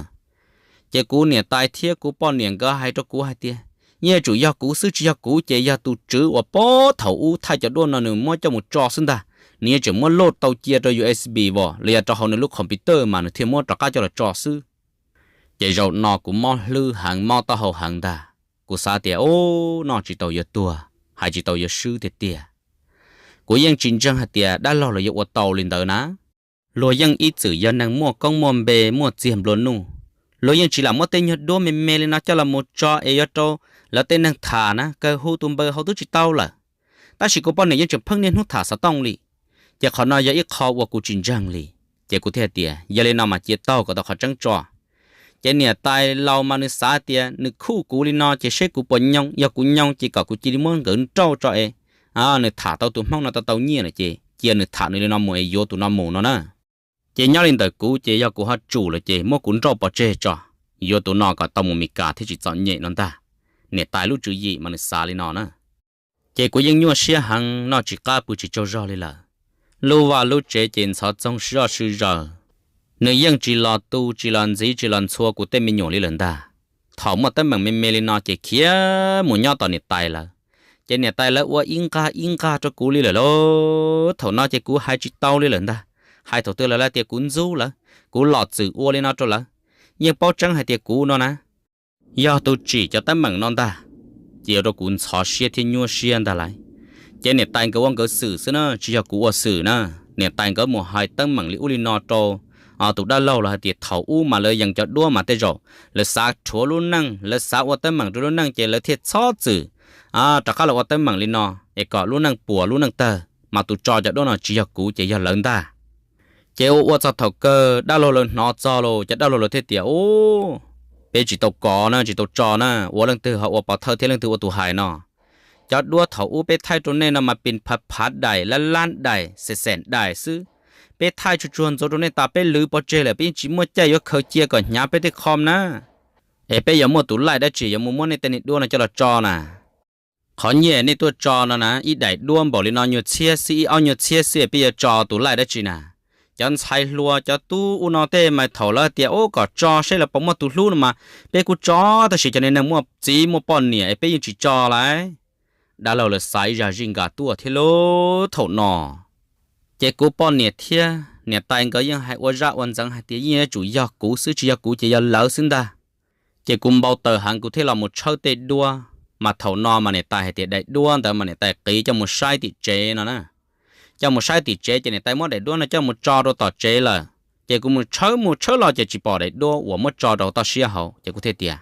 Ces kuv niam tais thiab kuv poj niam nkawd hais rau kuv hais tias, yeej yuav tsum yog kuv xwb, tsis yog kuv ces yog tus tswv uas puag thaum ub thaij cov duab no nws muab coj mus tso xwb ntag. Nws yeej tseem muab load tau cia rau U S B os los yog rau hauv nws lub computer mas nws thiaj muab rov qab coj los tso xwb. Ces zaum no kuv mob hlwb heev, mob taub hau heev ntag. Kuv xav tias, ub, noj tsis tau yuav tuag, hais tsis tau yuav swb tiag tiag. Kuv yeej tsis ntseeg hais tias dab laug los yuav ua tau li ntawd na. Luag yeej ib txwm yog neeg muaj koob muaj npe, muaj txiag nplua nuj. Luag yeej tsis lam muab tej nyuag duab me me li no coj los mus tso es yuav rau lawv tej neeg tham na, kawg hu tus npawb hauv twb tsis tau lawm. Tab sis kuv poj niam yeej tseem pheej niaj hnub tham xov tooj li. Ces qhov no yog ib qho uas kuv tsis ntseeg li. Ces kuv thiaj hais tias, yog li no mas cia taug kom tau qhov tseeb tso. Ces niam tais laus mas nws xav tias nws khuj kuv li no ces seb kuv puas nyoo, yog kuv nyoo ces kom kuv cia li muab nkawd nrauj tso es nws tham tau tus Hmoob no tau tau nyiaj lawm ces cia nws tham nws li no mus es yuav tus no mus no na. Ces nyob li ntawm kuv ces yog kuv ho tsum lawm ces muab kuv nrauj pov tseg tso, yuav tus no kom tau mus Meskas thiaj tsis txom nyem no ntag. Niam tais lub tswv yim mas nws xav li no na. Ces kuv yeej nyuaj siab heev, noj tsis qab pw tsis tsaug zog li lawm. Lub vaj lub tsev ces ntxhov txoog sib zoj sib zaws. Nws yeej tsis los tu tsis los ntxiv tsis los ntxhua kuv tej me nyuam li lawm ntag. Thaum muaj teeb meem me me li no ces khiav mus nyob tom niam tais lawv. Ces niam tais lawv ua ib nqag ib nqag rau kuv li lawm lauj. Thaum no ces kuv hais tsis tau li lawm ntag. Hais thaum twg lawv tias kuv ntxub lawv, kuv los txwm ua li no rau lawv. Yeej paub tseeb hais tias kuv no na yog tus tsim cov teeb meem no ntag, ces ua rau kuv ntxhov siab thiab nyuaj siab ntag lauj. Ces niam tais nkawd ua nkawd xwm xwb na, tsis yog kuv ua xwm na. Niam tais nkawd mus hais teeb meem li ub li no rau tus dab laug los hais tias thaum ub mas lawv yees cov duab mas tej zaum lawv xav rhuav lub neej, lawv xav ua teeb meem rau lub neej ces lawv thiaj txhob txwm rov qab los ua teeb meem li no es kom lub neej puas lub neej tawg, mas tus tso cov duab no tsis yog kuv ces yog lawv ntag. Ces ua ua txog thaum kawg dab laug lawv hnov txog los cov dab laug lawv thiaj tias, ub, peb tsis tau kov na, tsis tau tso na, ua leej twg ho ua pov thawj thiab leej twg ua tus hais no. Cov duab thaum ub peb thaij rau nej no mas pis phav phav daim, lab lab daim, xeem xeem daim xwb. Peb thaij tsuag tsuag ntxuav rau nej tas peb lwv pov tseg lawm, peb yeej tsis muaj caij yuav khaws cia kom hnyav peb tej khom na. Es peb yuav muaj tus laij dab tsi yuav mus muab nej tej niag duab no coj los tso na? Qhov nyiaj nej tuaj tso no na, ib daim duab npaum li no nyuag txhiab xwb, ib ob nyuag txhiab xwb, peb yuav tso tus laij dab tsi na? Cov ntxhais hluas cov tub ub no tej mas thaum lawv tias ub kom tso seb lawv puas muaj tus hlub no mas peb kuj tso, tab sis cov niag neeg muaj txiv muaj poj niam es peb yeej tsis tso lawm. Dab laug lawv xav ib zaj zij nkas tuaj thiab lauj thaum no. Ces kuv poj niam thiab niam tais nkawd yeej hais ua zaj ua ntxeev hais tias yeej yuav tsum yog kuv xwb, tsis yog kuv ces yog lawv xwb ntag. Ces kuv npau taws heev kuv thiaj los mus tshawb tej duab, mas thaum no mas niam tais hais tias daim duab ntawd mas niam tais qiv coj mus saib tim tsev no na. Coj mus saib tim tsev ces niam tais muab daim duab no coj mus tso rau tom tsev lawm. Ces kuv mus tshawb mus tshawb los ces tsis pom daim duab uas muab tso rau toj siab hauv, ces kuv thiaj tias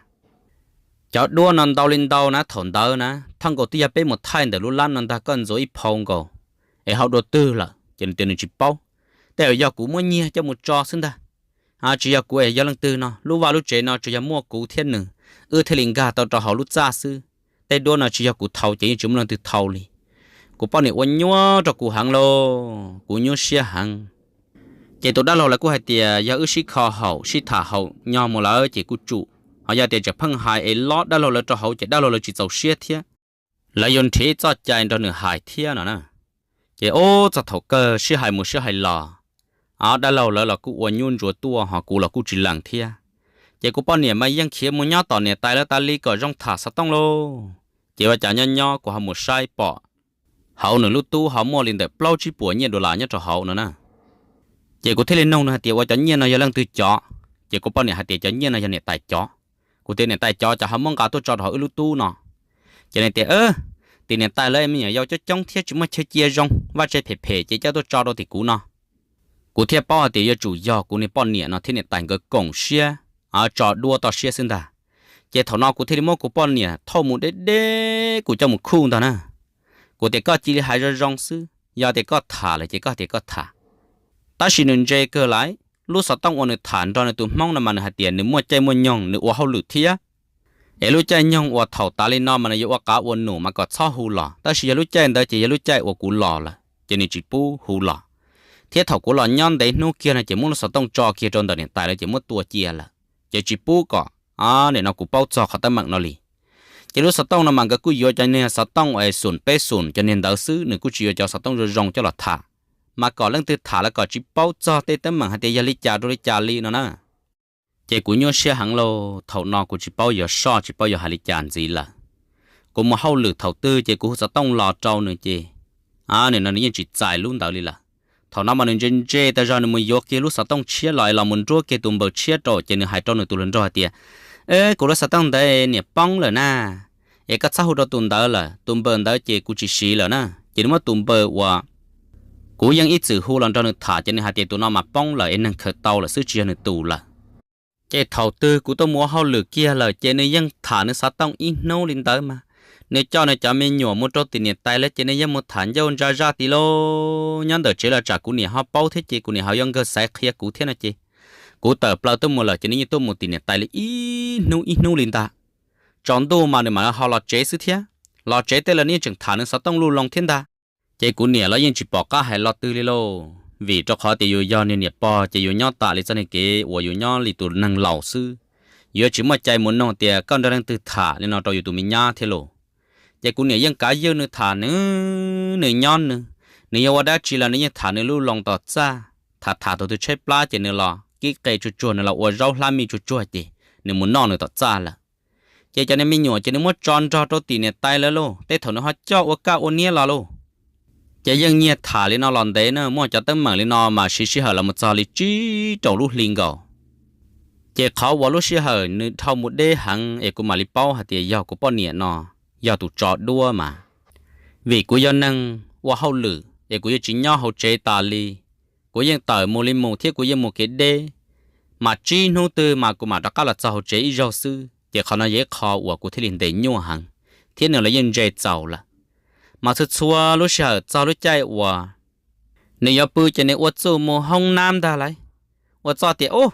cov duab no ntau li ntau na, thaum ntawd na thaj nkaus twb yog peb mus thaij ntawm lub lab no ntag, koj ntxuav ib phau nkaus es hau dua twg lawm? Ces nws tias nws tsis paub, tej zaum yog kuv muab nyiag coj mus tso xwb ntag. Tsis yog kuv es yog leej twg no, lub vaj lub tsev no tsuas yog muaj kuv thiab nws, wb thiaj li nkag tau rau hauv lub txaj xwb. Tej duab no tsis yog kuv thau ces yeej tsis muaj leej twg thau li. Kuv poj niam ua nyuaj rau kuv heev lauj, kuv nyuaj siab heev. Ces tus dab laug lawv kuj hais tias yog wb sib kho haum sib tham haum nyo mus lawm ces kuj tsum, ho yog tias tseem pheej hais es lob dab laug lawv rau hauv ces dab laug lawv tsis txaus siab thiab, lawv yuav nrhiav txoj cai nrog nws hais thiab no na. Ces ub txog thaum kawg sib hais mus sib hais los, dab laug lawv los kuj ua nyuaj ntsuav tuaj ho kuv los kuj tsis lees thiab. Ces kuv poj niam mas yeej khiav mus nyob tom niam tais lawv tas li kom zoo tham xov tooj lauj. Ces ua cas nyob nyob kuv ho mus saib pom hauv nws lub tub ho muaj li ntawm plaub tsib puas nyiaj dollar nyob rau hauv no na. Ces kuv thiaj li nug nws hais tias ua cov nyiaj no yog leej twg cov? Ces kuv poj niam hais tias cov nyiaj no yog niam tais cov. Kuv tias niam tais cov cas ho muab nqa tuaj tso rau hauv wb lub tub no? Ces nws tias tim niam tais lawv me nyuam yaus coob coob thiab tsis muaj chaw cia zoo, vaj tse phem phem ces coj tuaj tso rau tim kuv no. Kuv thiaj paub hais tias yuav tsum yog kuv niag poj niam no thiab niam tais nkawd koom siab tso duab toj siab xwb ntag. Ces thaum no kuv thiaj li muab kuv poj niam thauj mus deb deb kuv coj mus khuj ntag na. Kuv tias koj cia li hais zoo zoo xwb, yog tias koj tham lawm ces koj tias koj tham. Tab sis nws ntse kawg lawm, lub xov tooj uas nws tham nrog nws tus hmoob no mas nws hais tias nws muaj caij muaj nyoog nws ua hauj lwm thiab. Es lub caij nyoog uas thaum tas li no mas nws yuav ua qav ua num mas kom txhob hu los, tab sis yog lub caij ntawd ces yog lub caij uas kuv los lawm ces nws tsis pub hu los. Thiab thaum kuv los nyob ntev hnub kiag no ces muab lub xov tooj tso kiag rau ntawm niam tais lawv ces muab tua cia lawm, ces tsis pub kom nim no kuv paub txog qhov teeb meem no li. Ces lub xov tooj no mas nkawd kuj yuav cov niag xov tooj es xum peb xum cov niag ntawd xwb, nws kuj tsis yuav cov xov tooj zoo zoo coj los tham, mas kom leej twg tham lawv kom tsis paub txog tej teeb meem hais tias yog li cas rau li cas li no na. Ces kuv nyuaj siab heev lauj, thaum no kuv tsis paub yuav soj tsis paub yuav hais li cas ntxiv lawm. Kuv mus hauj lwm thaum twg ces kuv hu xov tooj los rau nws ces, a, nim no nws yeej tsis txais lub ntawd li lawm. Thaum no mas nws ntse ntse tas zog nws mus yuav kiag lub xov tooj tshiab los es los mus nruab kiag tus npawb tshiab rau ces nws hais rau nws tus hluas nraug hais tias, e, kuv lub xov tooj ntawd niam poob lawm na, es koj txhob hu rau tus ntawd lawm, tus npawb ntawd ces kuv tsis siv lawm na. Ces nws muab tus npawb uas kuv yeej ib txwm hu los nrog nws tham ces nws hais tias tus no mas poob lawm es neeg khaws tau lawm xwb tsis yog nws tus lawm. Ces thaum twg kuv tuaj mus ua hauj lwm kiag lawm ces nws yeej tham nws xov tooj ib hnub li ntawd mas. Nws coj nws cov me nyuam mus rau tim niam tais lawv ces nws yeej mus tham ncauj ntsa zaj tim lauj. Nyob ntawm tsev los tsam kuv niam ho paub thiab ces kuv niam ho yuav nkawg xaiv qhia kuv thiab no ces kuv tawm plaws tuaj mus lawm ces nws yeej tuaj mus tim niam tais li ib hnub ib hnub li ntag. Tsaus ntuj mas nws mam ho los tsev xwb thiab. Los tsev tej los nws yeej tseem tham nws xov tooj luj loo thiab ntag. Ces kuv niam los yeej tsis pom qab hais lo twg li lauj, vim rau qhov tias yus yog niag niam pog ces yus nyob tas li txoj niag kev uas yus nyob li tus neeg laus xwb. Yuav tsis muaj cai mus nug tias koj nrog leej twg tham li no rau yus tus me nyab thiab lauj. Ces kuv niam yeej kav ywj nws tham nws, nws nyob nws, nws yog ua dab tsi los nws yeej tham nws luj loo tom txaj. Tham tham thaum twg tshaib plab ces nws los kib qe tsuag tsuag, nws los ua zaub hlab mij tsuag tsuag ces nws mus noj nws tom txaj lawm. Ces cov niag me nyuam ces nws muab tso nrog rau tim niam tais lawv lauj, tej thaum nws ho coj ua kaj ua niab los lauj. Ces yeej nyiag tham li no los ntev na, muaj cov teeb meem li no mas siv sij hawm los mus txog li tsib rau lub hli nkaus. Ces qhov uas lub sij hawm nws dhau mus deb heev es kuv mam li paub hais tias yog kuv poj niam no yog tus tso duab mas. Vim kuv yog neeg ua hauj lwm es kuv yeej tsis nyob hauv tsev tas li, kuv yeej tawm mus li mus thiab kuv yeej mus kev deb, mas tsib hnub twg mas kuv mam rov qab los txog hauv tsev ib zaug xwb. Ces qhov no yog ib qho uas kuv thiaj li ntes nyuaj heev, thiab nws los yeej ntse txaus lawm. Mas txhua txhua lub sij hawm txog lub caij uas nws yuav pw ces nws ua txuj mus hoob nab ntag lauj. Ua txuj tias ub,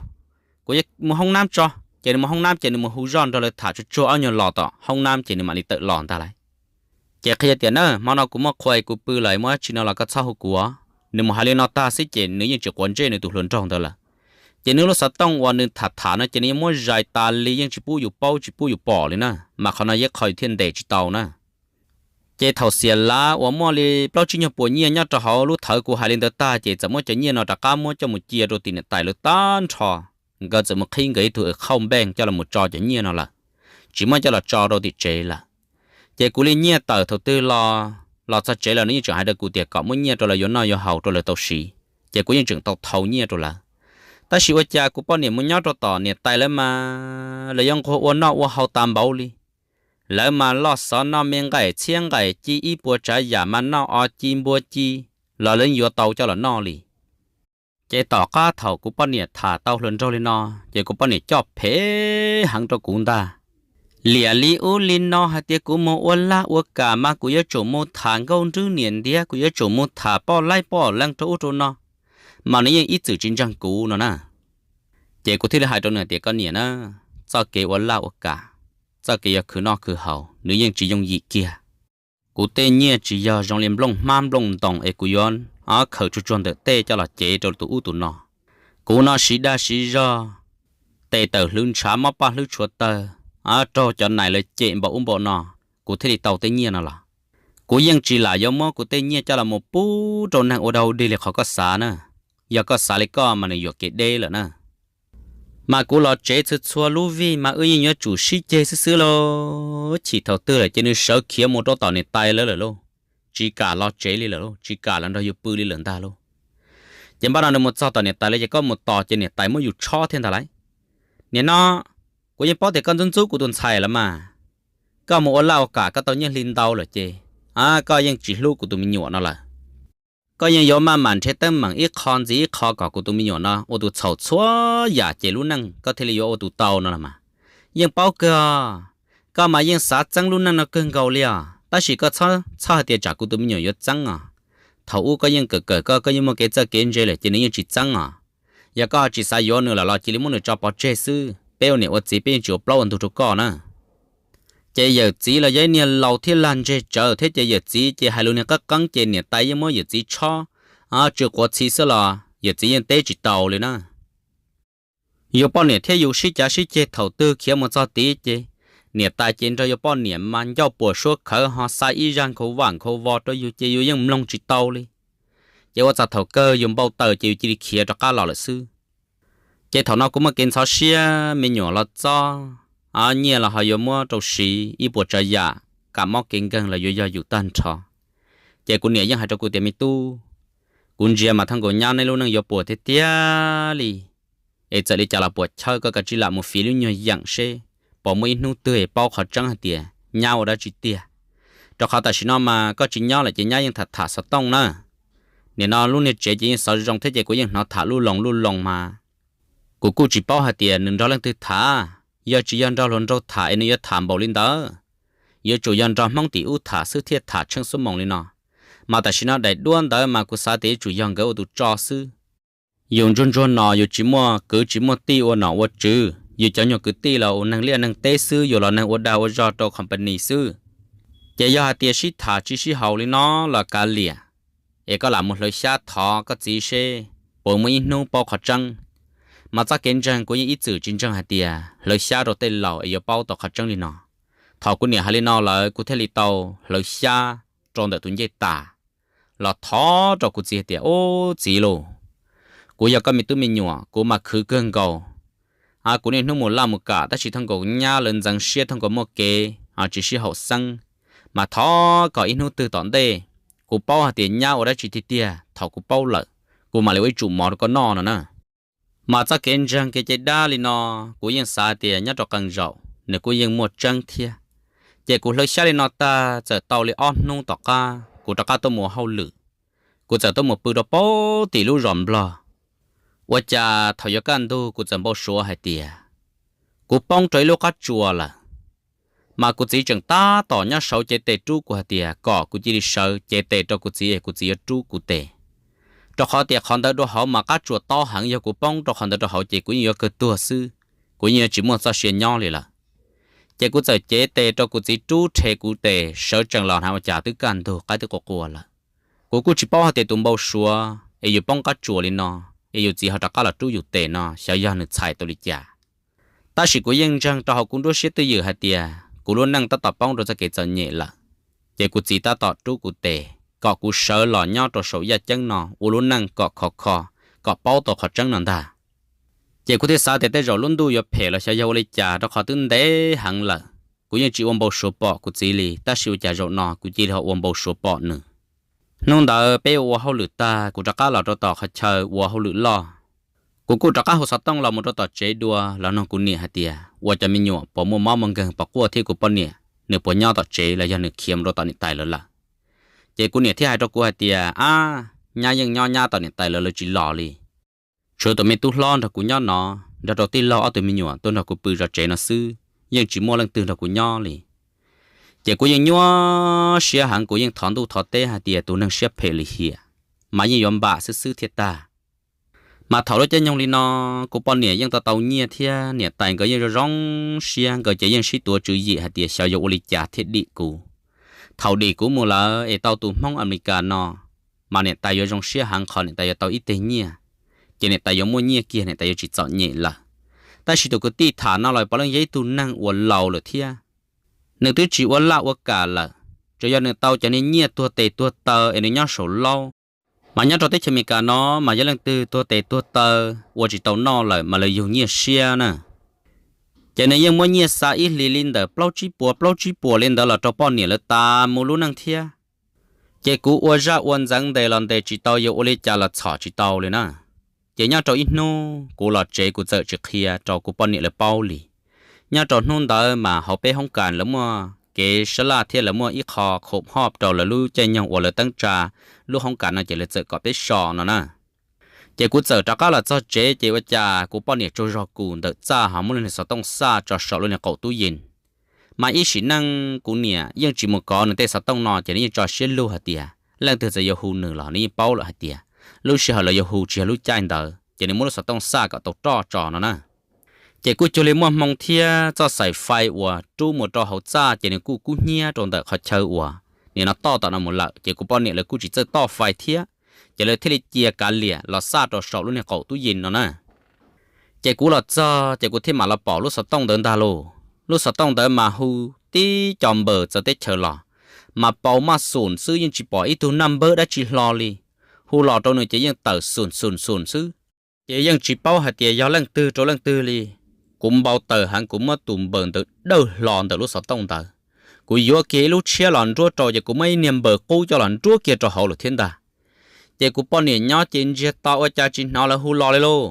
kuv mus hoob nab tso, ces nws mus hoob nab ces nws mus hu zoj nrog lawv tham tsuag tsuag ob nyuag los tom hoob nab ces nws mam li tawm los ntag lauj. Ces qhia tias na, hmo no kuv muaj qhua kuv pw lawm, muaj dab tsi no los koj txhob hu kuv. Nws mus hais li no tag xwb ces nws yeej tsis quav ntsej nws tus hluas nraug ntawd lawm. Ces nws lub xov tooj uas nws tham tham no ces nws yeej muab zais tas li, yeej tsis pub yus paub tsis pub yus pom li na, mas qhov no yog qhov yus thiaj ntes tsis tau na. Ces thaum xiam lav uas muaj li plaub tsib nyuag puas nyiaj nyob rau hauv lub thawv kuv hais li ntawd tag ces txawm muab cov nyiaj no rov qab muab coj mus cia rau tim niam tais lawv tag nrho. Nkawd txawm mus qhib nkawd ib tug khauj npeej coj los mus tso cov nyiaj no lawm, tsis muab coj los tso rau tim tsev lawm. Ces kuv li nyiaj tawm thaum twg los, los txog tsev los nws yeej tseem hais rau kuv tias kom muab nyiaj rau lawv yuav noj yuav haus rau lawv tau siv. Ces kuv yeej tseem tau thau nyiaj rau lawv. Tab sis ua cas kuv poj niam mus nyob rau tom niam tais lawv mas lawv yuav nquag ua noj ua haus tas npaum li. Lawv mas loj xov noj me nqaim txhiab nqaim ci ib puas tsav yam mas noj o ci npua ci los lawv yuav tau coj los noj li. Ces tom qab thaum kuv poj niam tham tau hluas nraug li no, ces kuv poj niam coj phem heev rau kuv ntag. Liam li ub li no hais tias kuv mus ua laj ua kam mas kuv yuav tsum mus tham nkauj nrwb niam ntiav, kuv yuav tsum mus tham poj laib poj leeg rau ub rau no, mas nws yeej ib txwm tsis ntseeg kuv no na. Ces kuv thiaj li hais rau nws tias koj niam na, txoj kev ua laj ua kam, txoj kev yuav khwv noj khwv haus nws yeej tsis yooj yim kiag. Kuv tej nyiaj tsis yog zoo li nplooj hmab nplooj ntoos es kuv yuav khaws tsuag tsuag ntawm tej coj los cev rau tus ub tus no. Kuv no siv dag siv zog, tes tawm hlwv ntshav mob paj hlwb tshua tawg, raug cov nais lawv cem npaum ub npaum no, kuv thiaj li tau tej nyiaj no los. Kuv yeej tsis lam yuav muab kuv tej nyiaj coj los mus pub rau neeg ua dog dig li qhov koj xav na. Yog koj xav li koj mas nws yuam kev deb lawm na. Mas kuv los tsev txhua txhua lub vij mas wb yeej yuav tsum sib ceg xwb xwb lauj. Chim thaum twg lawm ces nws sawv khiav mus rau tom niam tais lawv lawm lauj, tsis kam los tsev li lawm lauj, tsis kam los nrog yus pw li lawm ntag lauj. Ces npaj no nws mus txog tom niam tais lawv ces koj mus tos ces niam tais muab yus tshob thiab ntag lauj. Nim no kuv yeej paub tias koj ntxub ntxub kuv tus ntxhais lawm mas, koj mus ua laj ua kam koj tau nyiaj hli ntau lawm ces, a koj yeej tsis hlub kuv tus me nyuam no lawm. Koj yeej yuav maj mam nrhiav teeb meem ib qho ntxiv ib qho kom kuv tus me nyuam no ua tus txhaum txhua yam ces lub neej koj thiaj li yuav ua tus tau no los mas. Yeej paub kawg, koj mas yeej xav txeeb lub neej no kawg nkaus li os, tab sis koj txhob hais tias tsam kuv tus me nyuam yuav txeeb os. Thaum ub koj yeej kawm kawm koj, koj yeej muaj kev txawj kev ntse lawm ces nws yeej tsis txeeb os. Yog koj tsis xav yuav nws lawm los cia li muab nws tso pov tseg xwb, peb ua niam ua txiv peb yeej tsis ua plaub ua ntug rau koj na. Ces yawm txiv los yog ib niag laus thiab lag ntseg tsawv thiab ces yawm txiv ces hais lus niag qeeb qeeb ces niam tais yeej muab yawm txiv tshob tsw quav txhi xwb los yawm txiv yeej teb tsis tau li na. Yus poj niam thiab yus sib cav sib ceg thaum twg khiav mus txog tid ces niam tais ces nrog yus poj niam mas ncauj puas suab khawv ho xa ib zaj nkhaus vaj nkhaus vos rau yus ces yus yeej mloog tsis tau li. Ces ua txog thaum kawg yus npau taws ces yus cia li khiav rov qab los lawm xwb. Ces thaum no kuv muaj kev ntxhov siab, me nyuam los txob, nyiaj los ho yuav muab rau siv, ib puas tsav yam, kev mob kev nkeeg los yuav yog yus tag nrho. Ces kuv niam yeej hais rau kuv tias me tub, kuv ntsia mas thaj nkaus nyab neb lub neej yuav puas tiag tiag li. Es txawm li cas los puas chawj koj kav tsij lam mus fiv lub nyuag yeem seb puas muaj ib hnub twg es paub qhov tseeb hais tias nyab ua dab tsi tiag. Rau qhov tam sim no mas koj tsis nyob lawm ces nyab yeej tham tham xov tooj na. Nim no lub niag tsev ces yeej xov zoo thiab ces kuv yeej hnov tham lub loo lub loo mas kuv kuj tsis paub hais tias nws nrog leej twg tham. Yog tsis yog nrog hluas nraug tham es nws yuav tham npaum li ntawd, yuav tsum yog nrog Hmoob tim ub tham xwb thiaj tham tsheej xuab moos li no. Mas tam sim no daim duab ntawd mas kuv xav tias yuav tsum yog nkawd ua tus tso xwb. Yus ntsuag ntsuag no yus tsis muaj kwv tsis muaj tij ua nom ua tswv, yus cov nyuag kwv tij los ua neeg liaj neeg teb xwb, yus los neeg ua dag ua zog rau company xwb. Ces yog hais tias sib tham tsis sib haum li no los kav liam, es koj lam mus hlawv xyab thov koj txiv seb puas muaj ib hnub paub qhov tseeb. Mas txoj kev ntseeg kuv yeej ib txwm tsis ntseeg hais tias hlawv xyab rau tej laus es yuav paub tau qhov tseeb li no. Thaum kuv niam hais li no lawm kuv thiaj li tau hlawv xyab rau ntawm tus ncej tas los thov rau kuv txiv hais tias, Ub txiv lauj, kuv yog koj me tub me nyuam, kuv mas khwv kawg nkaus. A kuv niaj hnub mus laj mus kam tab sis thaj nkaus nyab lawv ntxeev siab thaj nkaus muaj kev tsis sib haum xeeb, mas thov kom ib hnub twg tom ntej kuv paub hais tias nyab ua dab tsi tiag tiag, thaum kuv paub lawm kuv mam li ua ib tsum mov rau koj noj no na. Mas txoj kev ntseeg kev cai dab li no kuv yeej xav tias nyob rau qee zaum nws kuj yeej muaj tseeb thiab. Ces kuv hlawv xyab li no tag txawm tau li ob hnub tom qab kuv rov qab tuaj mus ua hauj lwm, kuv txawm tuaj mus pw rau pem tim lub zos Nplog. Ua cas thaum yuav kaj ntug kuv txawm npau suav hais tias kuv poob rau ib lub qab tsuas lawm. Mas kuv txiv tseem tab tom nyob saud cev tes rub kuv hais tias kom kuv cia li sawv cev tes rau kuv txiv es kuv txiv yuav rub kuv tes, rau qhov tias qhov ntawd rau hauv mas qab tsuas tob heev, yog kuv poob rau qhov ntawd rau hauv ces kuv yeej yuav kawg tuag xwb, kuv yeej yuav tsis muaj txoj sia nyob li lawm. Ces kuv txawm cev tes rau kuv txiv rub rhe kuv tes sawv tsees los hnav ua cas twb kaj ntug qaib twb qua qua lawm. Kuv kuj tsis paub hais tias tus npau suav es yus poob qab tsuas li no es yus txiv ho rov qab los rub yus tes no xyov yog nws txhais tau li cas. Tab sis kuv yeej ntseeg rau hauv kuv nruab siab twj ywm hais tias kuv lub neej tab tom poob rau txoj kev txom nyem lawm, ces kuv txiv tab tom rub kuv tes kom kuv sawv los nyob rau saum yaj ceeb no ua lub neej kom khov kho, kom paub tau qhov tseeb no ntag. Ces kuv thiaj xav tias tej zaum lub ntuj yuav phem los xyov yog ua li cas rau qhov twb ntev heev lawm. Kuv yeej tsis ua npau suav pom kuv txiv li, tab sis ua cas zaum no kuv cia li ho ua npau suav pom nws. Hnub ntawd peb ua hauj lwm tag, kuv rov qab los rau tom qhov chaw ua hauj lwm loj. Kuv kuj rov qab hu xov tooj los mus rau tom tsev dua los nug kuv niam hais tias ua cov me nyuam puas muaj mob muaj nkeeg puas quaj thiab kuv poj niam nws puas nyob tom tsev los yog nws khiav mus rau tom niam tais lawv lawm. Ces kuv niam thiaj hais rau kuv hais tias, ab, nyab yeej nyob nyab tom niam tais lawv, lawv tsis los li. Tshuav tus me tub hlob nrog kuv nyob no, nrog rau tij laug ob tug me nyuam tuaj nrog kuv pw zov tsev no xwb, yeej tsis muaj leej twg nrog kuv nyob li. Ces kuv yeej nyuaj siab heev, kuv yeej thov ntuj thov teb hais tias tus neeg siab phem lim hiam mas yeej yuav npam xwb xwb thiaj tag. Mas thaum lub caij nyoog li no, kuv poj niam yeej tau tau nyiaj thiab niam tais nkawd yeej zoo zoo siab, nkawd ces yeej sib tuav tswv yim hais tias xyov yuav ua li cas thiaj dim kuv. Thaum dim kuv mus lawm es tau tus Hmoob Amelikas no, mas niam tais yuav zoo siab heev qhov niam tais yuav tau ib teg nyiaj, ces niam tais yuav muaj nyiaj kiag, niam tais yuav tsis txom nyem lawm. Tab sis tus kwv tij tham no los puav leej yog ib tug neeg uas laus lawm thiab, nws twb tsis ua laj ua kam lawm, tsuas yog nws tau cov niag nyiaj tuag tes tuag taw es nws nyob saum laub. Mas nyob rau teb chaws Amelikas no mas yog leej twg tuag tes tuag taw ua tsis tau noj lawm mas lawv yug nyiaj siab na. Ces nws yeej muab nyiaj xa ib hlis li ntawm plaub tsib puas plaub tsib puas li ntawd los rau poj niam lawv tas mus lub neej thiab. Ces kuv ua zaj ua ntxeev ntes los ntes tsis tau, yuav ua li cas los txhom tsis tau li na. Ces nyob rau ib hnub kuv los tsev kuv txawm tsis qhia rau kuv poj niam lawv paub li. Nyob rau hnub ntawd mas hauv peb hoob kas lawv muaj kev sab laj thiab lawv muaj ib qho khoom hoj rau lawv lub caij nyoog uas lawv teeb tsa lub hoob kas no ces lawv txawm kom peb so no na. Ces kuv txawm rov qab los txog tsev ces ua cas kuv poj niam tsaug zog kuv ntawm txaj ho muab lub niag xov tooj xaj tso saum lub niag qaum tub yees. Mas ib sim neej kuv niam yeej tsis mus kov nws tej xov tooj no ces nws yeej tso siab lug hais tias leej twg txawm yuav hu nws los nws yeej paub lawm hais tias lub sij hawm lawv yuav hu tsis yog lub caij ntawd, ces nws muab lub xov tooj xaj kom tau roj tso no na. Ces kuj cuag li muaj hmoo thiab txoj xaim fais uas rub mus rau hauv txaj ces nws kuj kub hnyiab rau ntawm qhov chaw uas nim no toj tom no mus lawm, ces kuv poj niam lawv kuj tsis txawj toj fais thiab, ces lawv thiaj li cia kav liam los xaj rau saum lub niag qaum tub yees no na. Ces kuv los txog ces kuv thiaj mam los pom lub xov tooj ntawd ntag lauj. Lub xov tooj ntawd mas hu tib co npawb txawv teb chaws los, mas paus maj xum xwb, yeej tsis pom ib tug naj npawb dab tsi hlo li. Hu los rau nws ces yeej tawm xum xum xum xwb, ces yeej tsis paub hais tias yog leej twg rau leej twg li. Kuv npau taws heev, kuv muab tus npawb ntawd dawj hlo ntawm lub xov tooj ntawd. Kuv yuav kiag ib lub tshiab los nruab rau ces kuv muab ib niag npawb qub coj los nruab kiag rau hauv lawm thiab ntag. Ces kuv poj niam nyob ces ntsiag to ua cas tsis hnov lawv hu los li lauj.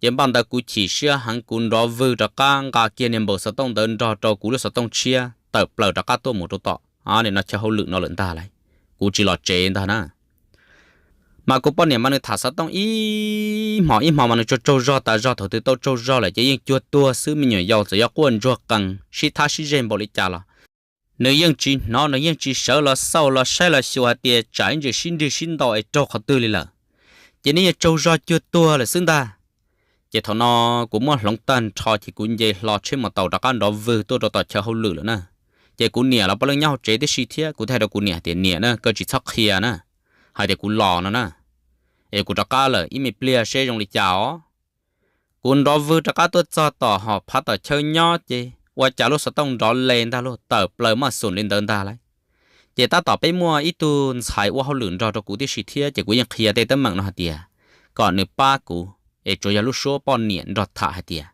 Ces npaj ntawd kuv chim siab heev, kuv nrov vwg rov qab nqa kiag niag npawb xov tooj ntawd nrog rau kuv lub xov tooj tshiab tawm plaws rov qab tuaj mus rau tom nim no chaw hauj lwm no lawm ntag lauj. Kuv tsis los tsev ntag na. Mas kuv poj niam mas nws tham xov tooj ib hmo ib hmo mas nws tsaug tsaug zog tas zog, thaum twg tau tsaug zog lawm ces yeej cuag tuag xwb, me nyuam yaus txawm yuav quaj ntsuag qees sib thab sib zeg npaum li cas los nws yeej tsis hnov, nws yeej tsis sawv los xauj los saib los xyuas hais tias tsam ib ntsis sib nrig sib ntaus es raug qhov twg li lawm. Ces nws yeej tsaug zog cuag tuag lawm xwb ntag. Ces thaum no kuv muab hloov tag nrho ces kuv nce hlo tsheb mos taus rov qab nrov vwg tuaj rau tom chaw hauj lwm lawm na. Ces kuv niam los puav leej nyob hauv tsev tib si thiab, kuv thiaj hais rau kuv niam hais tias, niam na, koj tsis txhob qhia na, hais tias kuv los no na, es kuv rov qab lawm ib me pliag seb zoo li cas os. Kuv nrov vwg rov qab tuaj txog tom hom phav tom chaw nyob ces ua cas lub xov tooj nrov les ntag lauj, tawm plaws maj xum li ntawd ntag lauj. Ces tab tom peb muaj ib tug ntxhais ua hauj lwm nrog rau kuv tib si thiab, ces kuv yeej qhia tej teeb meem no hais tias kom nws pab kuv es tsuas yog lub suab poj niam nrog tham hais tias,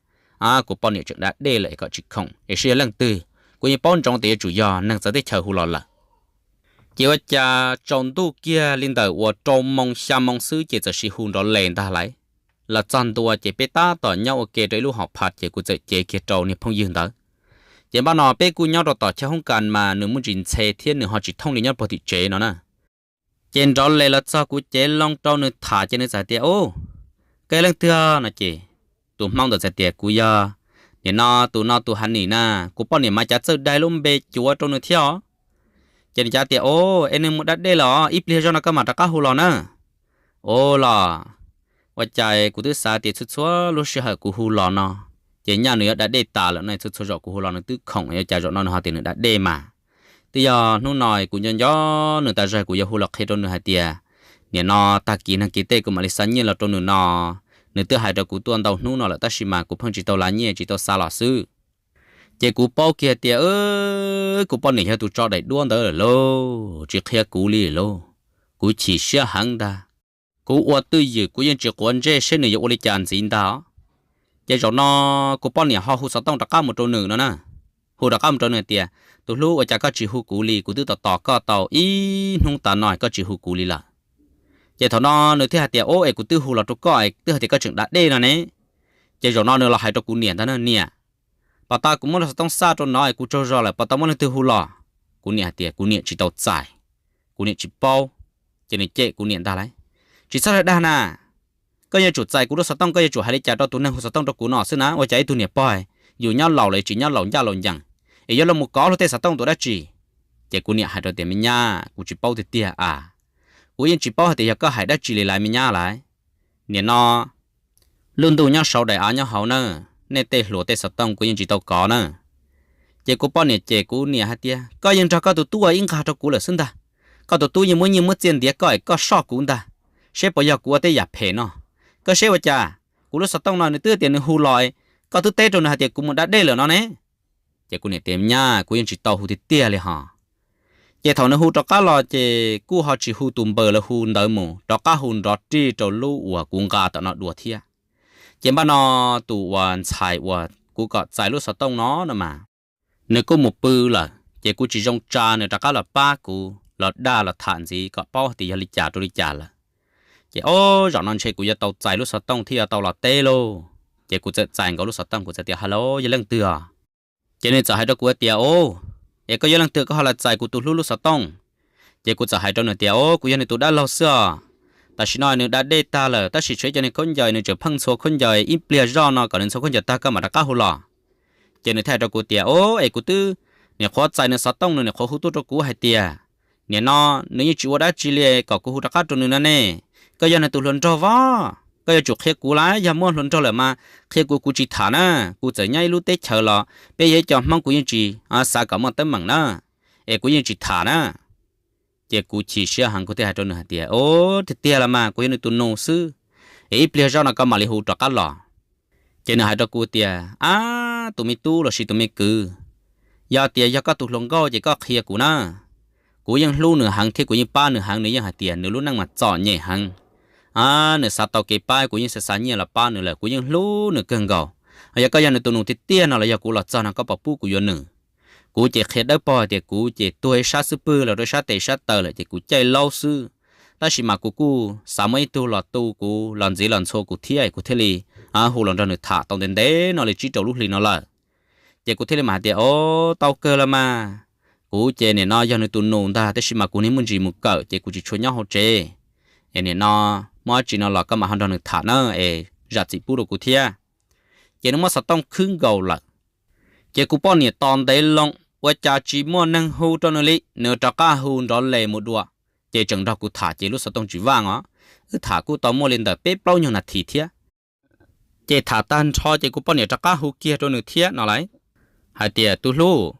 a, kuv poj niam tseem da dej lawm es kom tsis khoom es seb yog leej twg. Kuv yeej paub ntsoov tias yuav tsum yog neeg txawv teb chaws hu los lawm. Ces ua cas tsaus ntuj kiag li ntawm uas rau moos xya moos xwb ces txawm sis hu nrov les ntag lauj. Los txog ntua ces peb tab tom nyob ua ke rau ib lub hom phav ces kuv txawm cev kiag rau niag phooj ywg ntawd. Ces npaj no peb kuj nyob rau tom chaw hoob kas mas nws muaj ntsis ntxhe thiab nws ho tsis thooj li nyob puag tim tsev no na. Ces nrov les los txog kuv cev loo rau nws tham ces nws txawm tias, u, koj yog leej twg no ces tus hmoob ntawd txawm tias, kuv yog, nim no tus no tus Hav Nim na, kuv poj niam mas cav txawj dai lub npe cuav rau nws thiab os. Ces nws cav tias, o, es nws mus da dej lawm os, ib pliag zoj no koj mam rov qab hu los na. O los, ua cas kuv twb xav tias txhua txhua lub sij hawm kuv hu los no ces nyaj nws yuav da dej tas lawm no, txhua txhua zaus kuv hu los nws twb khoom, ua cas zaum no nws ho tias nws da dej mas. Twb yog hnub no kuv nco nco nws tas zog, kuv yuav hu los qhia rau nws hais tias, nim no tag kis nag kis tej kuv mam li xa nyiaj los rau nws no. Nws twb hais rau kuv tuaj ntau hnub no lawm tab sis mas kuv pheej tsis tau lav nyiaj tsis tau xa los xwb. Ces kuv paub kiag tias kuv poj niam yog tus tso daim duab ntawd lawm lauj, tsis qhia kuv li lauj. Kuv chim siab heev ntag. Kuv ua twj ywm kuv yeej tsis quav ntsej seb nws yuav ua li cas ntxiv ntag. Ces zaum no kuv poj niam ho hu xov tooj rov qab mus rau nws no na. Hu rov qab mus rau nws tias, tus hlub, ua cas koj tsis hu kuv li, kuv twb tos tos koj tau ib hnub tas no koj tsis hu kuv li lawm. Ces thaum no nws thiaj hais tias, ub, es kuv twb hu los rau koj es twb hais tias koj tseem da dej no ne. Ces zaum no nws los hais rau kuv niam ntag na, niam, pos tas kuv muab lub xov tooj xa rau no es kuv tsaug zog lawm, pos tas muaj leej twg hu los? Kuv niam hais tias kuv niam tsis tau txais, kuv niam tsis paub. Ces nws cem kuv niam ntag lauj, tsis txhob dag na. Koj yuav tsum txais kuv lub xov tooj, koj yuav tsum hais li cas rau tus neeg hu xov tooj rau kuv no xwb na, ua cas ib tug niam pog yus nyob laus los tsis nyob laus ncaj laus ncees es yuav los mus kov luag tej xov tooj ua dab tsi? Ces kuv niam hais rau tias, me nyab, kuv tsis paub tiag tiag a, kuv yeej tsis paub hais tias yog koj hais dab tsi li lawm me nyab lauj. Nim no lub ntuj nyob saud daim av nyob hauv na, nej tej hluas tej xov tooj kuv yeej tsis tau kov na. Ces kuv poj niam cem kuv niam hais tias, koj yeej nrog koj tus tub ua ib nqag rau kuv lawm xwb ntag. Koj tus tub yeej muab nyiaj muab txiaj ntiav koj es koj soj kuv ntag, seb puas yog kuv ua tej yam phem no. Koj seb ua cas, kuv lub xov tooj no nws twb tias nws hu los, koj twb teb rau nws hais tias kuv mus da dej lawm no ne. Ces kuv niam tias, nyab, kuv yeej tsis tau hu tiag tiag li hos. Ces thaum nws hu rov qab los ces kuj ho tsis hu tus npawg lawv hu ntawd mus, rov qab hu nrov rig rau lub uas kuv nqa tom no dua thiab. Ces npaj no tus uas ntxhais uas kuv kom txais lub xov tooj no no mas, nws kuj mus pw lawm, ces kuv tsis zoo tsa nws rov qab los pab kuv los dag los tham ntxiv kom paub tias yog li cas rau li cas lawm. Ces ob zaum no ntshe kuv yuav tau txais lub xov tooj thiaj yuav tau los teb lauj. Ces kuv txawm txais nkaus lub xov tooj, kuv txawm tias, halo, yog leej twg os? Ces nws txawm hais rau kuv tias, o, es koj yog leej twg koj ho los txais kuv tus hlub lub xov tooj? Ces kuv txawm hais rau nws tias, o, kuv yog nws tus dab laug xwb os. Tam sim no nws da dej tag lawm tab sis tshuav ib co niag khaub ncaws, nws tseem pheej ntxhua khaub ncaws, ib pliag zoj no kom nws ntxhua khaub ncaws tag koj mam rov qab hu los. Ces nws thiaj hais rau kuv tias, o, es kuv twb nyuam qhuav txais nws xov tooj, nws nyuam qhuav hu tuaj rau kuv hais tias, nim no nws yeej tsis ua dab tsi li, kom kuv hu rov qab rau nws no ne. Koj yog nws tus hluas nraug os, koj yuav tsum qhia kuv lauj, yog muaj hluas nraug lawm mas qhia kuv, kuv tsis tham na. Kuv txawm nyob ib lub teb chaws los peb yog ib co Hmoob, kuv yeej tsis xav kom muaj teeb meem na, es kuv yeej tsis tham na. Ces kuv chim siab heev, kuv thiaj hais rau nws hais tias, o, tiag tiag los mas kuv yog nws tus nus xwb, es ib pliag zoj no koj mam li hu rov qab los. Ces nws hais rau kuv tias, ab, tus me tub lossis tus me kwv, yog tias yog koj tus hluas nkauj ces koj qhia kuv na. Kuv yeej hlub nws heev thiab kuv yeej pab nws heev, nws yeej hais tias nws lub neej mas txom nyem heev. Nws xav tau kev pab, kuv yeej xav xa nyiaj los pab nws lawm, kuv yeej hlub nws kawg nkaus. Yog koj yog nws tus nus tiag tiag no los yog kuv los txog no koj puas pub kuv yuav nws? Kuv ces qhia dawb paug tias kuv ces tuag ib sab xub pwg los rau ib sab tes sab taw lawm ces kuv caij laub xwb. Tab sis mas kuv kuj xav muaj ib tug los tu kuv, los ntxiv los ntxhua kuv thiab, kuv thiaj li hu los nrog nws tham tau ntev ntev no li tsib rau lub hli no lawm. Ces kuv thiaj li mam hais tias, o, tau kawg los mas. Kuv ces nim no yog nws tus nus ntag tab sis mas kuv niaj muaj ntsis mus kawm ces kuv tsis tshua nyob hauv tsev. Es nim no muaj dab tsi no los koj mam ho nrog nws tham na, es zam txim pub rau kuv thiab. Ces nws muab xov tooj khwb nkaus lawm. Ces kuv poj niam tos ntev loo ua cas tsis muaj neeg hu rau nws li, nws rov qab hu nrov les mus dua. Ces tseem nrog kuv tham ces lub xov tooj tsis vaj os, wb tham kuj tau muaj li ntawm peb plaub nyuag nas this thiab. Ces tham tag nrho ces kuv poj niam rov qab hu kiag rau nws thiab no lauj, hais tias, tus hlub,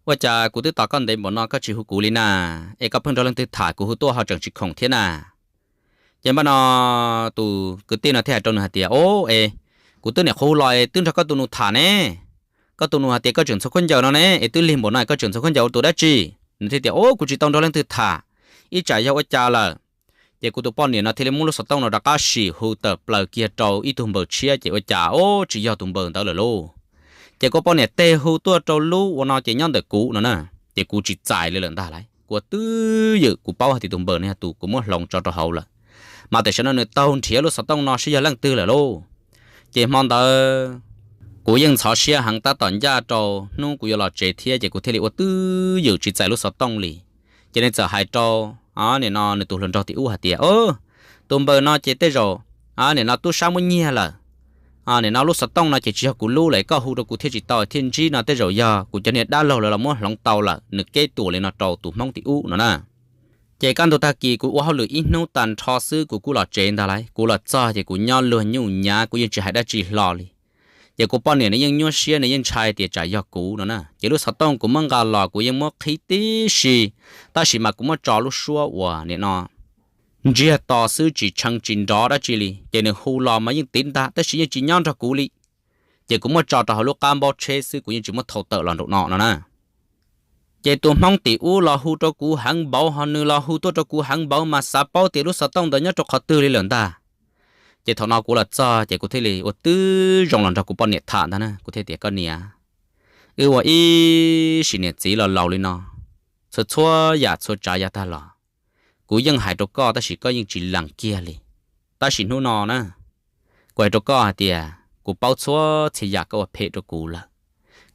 ua cas kuv twb tos koj ntev npaum no koj tsis hu kuv li na, es koj pheej nrog leej twg tham, kuv hu tuaj ho tseem tsis khoom thiab na. Ces npaj no tus kwv tij no thiaj hais rau nws hais tias, o, es kuv twb nyuam qhuav hu los es twb nrog koj tus nus tham ne. Koj tus nus hais tias koj tseem ntxhua khaub ncaws no ne, es twb lig npaum no koj tseem ntxhua khaub ncaws ua tus dab tsi? Nws thiaj tias, o, kuv tsis tau nrog leej twg tham, ib tsam yog ua cas lawm. Ces kuv tus poj niam no thiaj li muab lub xov tooj no rov qab sim hu tawm plaws kiag rau ib tug npawb tshiab ces ua cas, o, tsis yog tus npawb ntawd lawm lauj. Ces kuv poj niam teg hu tuaj rau lub ua no ces nyob ntawm kuv no na, ces kuv tsis txais li lawm ntag lauj, kuv twb ywm kuv paub hais tias tus npawb no yog tus kuv muab hloov tso rau hauv lawm. Mas tam sim no nws taug nrhiav lub xov tooj no seb yog leej twg lawm lauj. Ces hmo ntawd kuv yeej ntxhov siab heev tab tom ncaj rau hnub kuv yuav los tsev thiab ces kuv thiaj li ua twj ywm tsis txais lub xov tooj li. Ces nws txawm hais rau, nim no nws tus hluas nraug tim ub hais tias, tus npawb no ces tej zaum nim no tub sab muab nyiag lawm. Nim no lub xov tooj no ces tsis yog kuv lub lawm, koj hu rau kuv thiaj tsis tau thiaj ntsib no, tej zaum yog kuv cov niag dab laug lawv los muab hloov tau lawm, nws keb tuam li no rau tus hmoob tim ub no na. Ces kaj ntug tag kis kuv ua hauj lwm ib hnub tag nrho xwb kuv kuj los tsev ntag lauj. Kuv los txog ces kuv nyob luag nyuj nyav, kuv yeej tsis hais dab tsi hlo li. Ces kuv poj niam nws yeej nyuaj siab, nws yeej ntshai tias tsam yog kuv no na. Ces lub xov tooj kuv muab nqa los kuv yeej muab qhib tib si, tab sis mas kuv muab tso lub suab uas nim no ntsiag to xwb, tsis tshee tsis nrov dab tsi li. Ces nws hu los mas yeej tiv ntag, tab sis yeej tsis nyob nrog kuv li. Ces kuv muab tso rau hauv lub qab npaub tsheb xwb, kuv yeej tsis muab thau tawm los nraum no no na. Ces tus Hmoob tim ub los hu rau kuv heev npaum, ho nws los hu tuaj rau kuv heev npaum, mas xav paub tias lub xov tooj ntawd nyob rau qhov twg li lawm ntag. Ces thaum no kuv los txog ces kuv thiaj li ua twb zoo los nrog kuv poj niam tham ntag na. Kuv thiaj tias, koj niam, wb ua ib sim niam txiv los laus li no, txhua txhua yam txhua tsav yav tag los kuv yeej hais rau koj tab sis koj yeej tsis lees kiag li. Tab sis hnub no na, kuv hais rau koj hais tias kuv paub txhua txhia yam koj ua phem rau kuv lawm.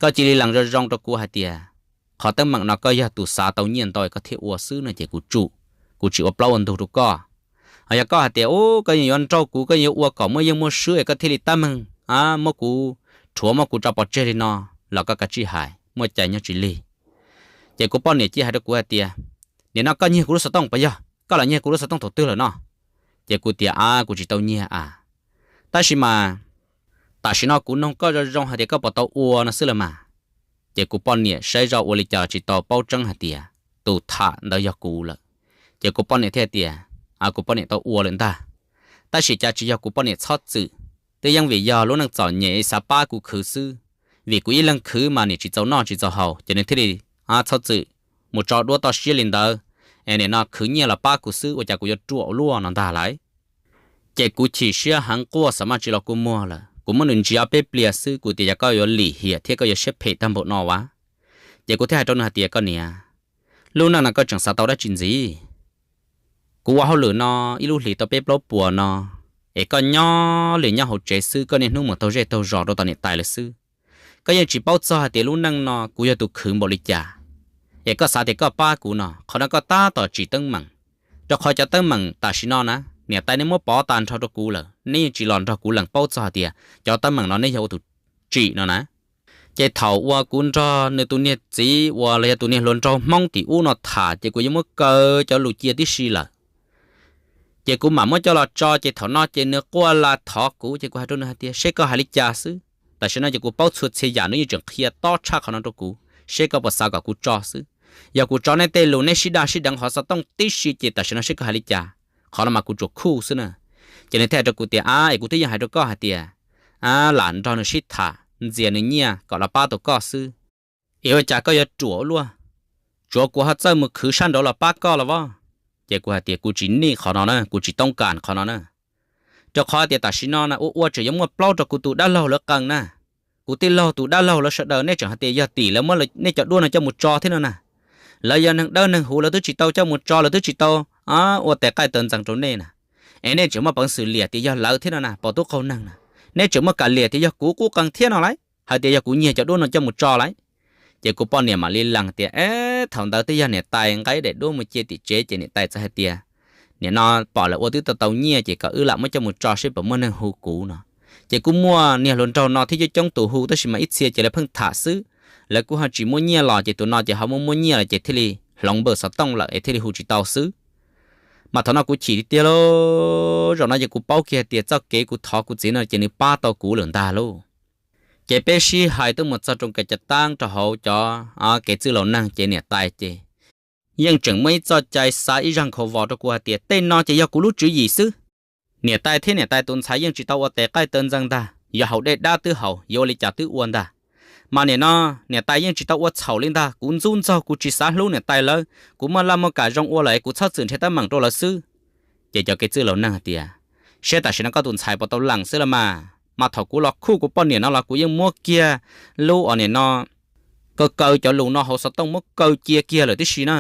Koj cia li lees zoo zoo rau kuv hais tias qhov teeb meem no koj yog tus xav tau nyiaj ntau es koj thiaj ua xwb no ces kuv tsum, kuv tsis ua plaub ua ntug rau koj. Ho yog koj hais tias, u, koj yeej yuav nrauj kuv, koj yeej yuav ua kom muaj yeej muaj swb es koj thiaj li tab meeg muab kuv rhuav, muab kuv tso pov tseg li no los koj kav tsij hais, muaj cai nyob tsis lig. Ces kuv poj niam cia hais rau kuv hais tias, nim no koj nyiag kuv lub xov tooj puas yog? Koj los nyiag kuv lub xov tooj thaum twg lawm no? Ces kuv tias, a, kuv tsis tau nyiag a. Tab sis mas tam sim no kuv noog koj zoo zoo hais tias koj puas tau ua no xwb los mas. Ces kuv poj niam saib zoj ua li cas los tsis tau paub tseeb hais tias tus tham ntawd yog kuv lawm. Ces kuv poj niam thiaj tias, a, kuv poj niam tau ua lawm ntag. Tab sis cas tsis yog kuv poj niam txhob txwm, twb yeej vim yog lub neej txom nyem xav pab kuv khwv xwb, vim kuv ib leeg khwv mas nim tsis txaus noj tsis txaus haus ces nws thiaj li txhob txwm mus tso duab toj siab li ntawd, es nim no khwv nyiaj los pab kuv xwb, ua cas kuv yuav ruam ua luaj no ntag lauj. Ces kuv chim siab heev quaj xav maj tsis los kua muag lawm, kuv muab nws ntsia ob peb pliag xwb kuv tias, yog koj yuav lim hiam thiab koj yuav siab phem tag npaum no as? Ces kuv thiaj hais rau nws hais tias, koj niam, lub neej no koj tseem xav tau dab tsi ntxiv? Kuv ua hauj lwm no ib lub hlis tau peb plaub puas no, es koj nyob li nyob hauv tsev xwb, koj niaj hnub mus taug zej taug zos rau tom niam tais lawm xwb. Koj yeej tsis paub txog hais tias lub neej no kuv yog tus khwv npaum li cas, es koj xav tias koj pab kuv no, qhov no koj tab tom tsim teeb meem. Rau qhov cov teeb meem tam sim no na, niam tais nej muab pov tag nrho rau kuv lawm, neb yeej tsis los nrog kuv lees paub txog hais tias cov teeb meem no neb yog ua tus tsim no na. Ces thaum uas kuv nrog nws tus niag txiv uas los yog tus niag hluas nraug Hmoob tim ub no tham ces kuv yeej muab kaw cov lus cia tib si lawm. Ces kuv mam muab coj los tso, ces thaum no ces nws quaj la thov kuv, ces kuv hais rau nws hais tias, seb koj hais li cas xwb. Tam sim no ces kuv paub txhua txhia yam, nws yeej tseem qhia tob tshaj qhov no rau kuv, seb koj puas xav kom kuv tso xwb. Yog kuv tso nej tej lus, neb sib daj sib deev hauv xov tooj tib si, ces tam sim no seb koj hais li cas. Qhov no mas kuv tsuas khuj xwb na. Ces nws thiaj hais rau kuv tias, a, es kuv twb yeej hais rau koj hais tias, a, lam nrog nws sib tham ntxias nws nyiaj kom los pab tau koj xwb, es ua cas koj yuav ruam ua luaj? Tsuav kuv ho txawj mus khwv sab nraud los pab koj los as. Ces kuv hais tias, kuv tsis nij qhov no na, kuv tsis toob kas qhov no na. Rau qhov tias tam sim no na ua ua tseem yuav muaj plaub rau kuv tus dab laug lawv qee na. Kuv tij laug tus dab laug lawv sawv daws nej tseem hais tias yog tim lawv muab nej cov duab no coj mus tso thiab no na. Lawv yog neeg dawb neeg huv, lawv twb tsis tau coj mus tso, lawv twb tsis tau ua tes qaij taw ntxees rau nej na. Es nej tseem muaj peev xwm liam tias yog lawv thiab no na, pom tub qaug neeg na. Nej tseem muaj kam liam tias yog kuv qub qee thiab no lauj, hais tias yog kuv nyiag cov duab no coj mus tso lauj. Ces kuv poj niam mam li lees tias, e, thaum ntawd twb yog niam tais nqa daim duab mus cia tim tsev, ces niam tais txawm hais tias, nim no pom lawv ua twb tau tau nyiaj ces kom wb lam muab coj mus tso seb puas muaj neeg hu kuv no. Ces kuj muaj niag hluas nraug no thiab coob coob tus hu, tab sis mas ib txhia ces lawv pheej tham xwb, lawv kuj ho tsis muaj nyiaj los, ces tus no ces ho muaj muaj nyiaj lawm ces thiaj li hloov npawb xov tooj lawm es thiaj li hu tsis tau xwb. Mas thaum no kuv chim tiag tiag lauj, zaum no ces kuv paub kiag tias txoj kev kuv thov kuv txiv no ces nws pab tau kuv lawm ntag lauj. Ces peb sib hais tuaj mus txog rau kev cav taab rau hauv cov kev txwj laus neeg, ces niam tais ces yeej tseem muaj ib txoj cai xa ib zaj nkhaus vos rau kuv hais tias tej no ces yog kuv lub tswv yim xwb. Niam tais thiab niam tais tus ntxhais yeej tsis tau ua tes qaij taw ntxees ntag, yuav haus dej dab twb haus, yuav ua li cas twb ua ntag. Mas nim no niam tais yeej tsis tau ua txhaum li ntag, kuv ntxub ntxaug kuv tsis xav hlub niam tais lawv, kuv muaj laj muaj kam zoo ua lawm es kuv txhob txwm nrhiav teeb meem rau lawv xwb. Ces cov kev txwj laus neeg hais tias, saib tam sim no koj tus ntxhais puas tau lees xwb los mas, mas thaum kuv los khuj kuv poj niam no los kuv yeej muab kiag lub os nim no kaw kaw cov lus no hauv xov tooj muab kaw cia kiag lawm tib si na.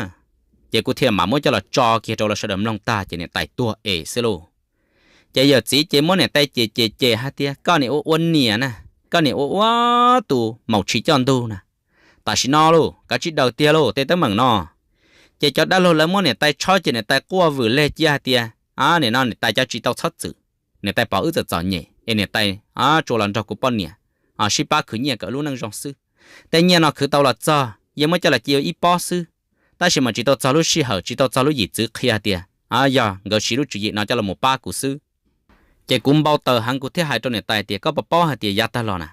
Ces kuv thiaj mam muab coj los tso kiag rau lawv sawv daws mloog tag ces niam tais tuag es xwb lauj. Ces yawm txiv ces muab niam tais cem cem cem hais tias koj niam ua ua niam na, koj niam ua ua tus maum tshis coj ntug na. Tam sim no lauj kav tsij daws tiag lauj tej teeb meem no. Ces cov dab laug lawv muab niam tais tshob ces niam tais quaj vwm leg cia hais tias, a, nim no niam tais cov tsis tau txhob txwm, niam tais pom wb txom txom nyem es niam tais tsuas los nrog kuv poj niam sib pab khwv nyiaj kom lub neej zoo xwb. Tej nyiaj no khwv tau los txog yeej muab coj los cia ib pob xwb, tab sis mas tsis tau txog lub sij hawm, tsis tau txog lub yim txwv qhia hais tias, a, yog nkawd siv lub tswv yim no coj los pab kuv xwb. Ces kuv npau taws heev kuv thiaj hais rau niam tais tias koj puas paub hais tias yav tag los na,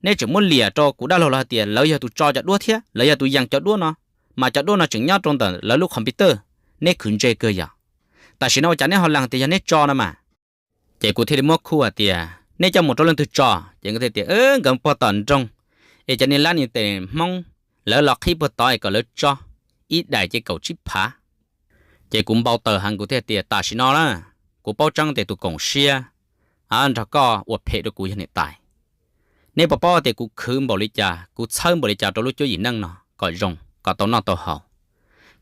Neb tseem muab liam rau kuv dab laug los hais tias lawv yog tus tso cov duab thiab lawv yog tus yees cov duab no, mas cov duab no tseem nyob rau ntawm lawv lub computer, neb khwv ntsej kawg yog. Tam sim no ua cas neb ho lees tias yog neb tso no mas? Ces kuv thiaj li muab khuj hais tias neb coj mus rau leej twg tso? Ces nkawd thiaj tias nkawd pog tom nroog, es cov niag lab niag tes Hmoob, lawv los qhib puag tod es kom lawv tso ib daim ces kaum tsib phav. Ces kuv npau taws heev, kuv thiaj tias tam sim no na, kuv paub tseeb tias tus koom siab nrog koj ua phem rau kuv yog niam tais. Neb puas paub tias kuv khwv npaum li cas, kuv txhawb npaum li cas rau lub cuab yim neej no kom zoo kom tau noj tau haus?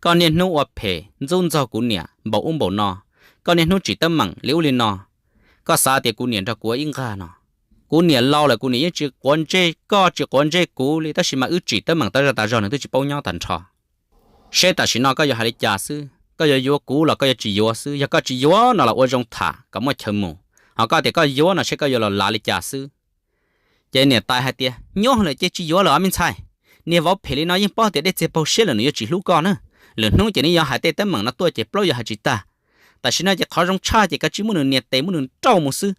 Koj niaj hnub ua phem ntxub ntxaug kuv niam npaum ub npaum no, koj niaj hnub tsim teeb meem li ub li no. Koj xav tias kuv niam nrog kuv ua ib nqag no? Kuv niam laus lawm, kuv niam yeej tsis quav ntsej koj tsis quav ntsej kuv li, tab sis mas wb tsim teeb meem tas zog tas zog nws twb tsis paub nyob tag nrho. Seb tam sim no koj yuav hais li cas xwb, koj yuav yuav kuv los koj yuav tsis yuav xwb. Yog koj tsis yuav no los ua zoo tham kom muaj chaw mus, ho koj tias koj yuav no seb koj yuav los lav li cas xwb. Ces niam tais hais tias nyuaj lawm ces tsis yuav lawm os me ntxhais. Niag vauv phem li no yeej paub tias dej txiag paug siab lawm nws yuav tsis hlub koj na. Lwm hnub ces neb yuav hais tej teeb meem no tuaj ces plaub yuav hais tsis tag. Tam sim no ces qhov zoo tshaj ces kav tsij muab nws nias tes muab nws nrauj mus xwb.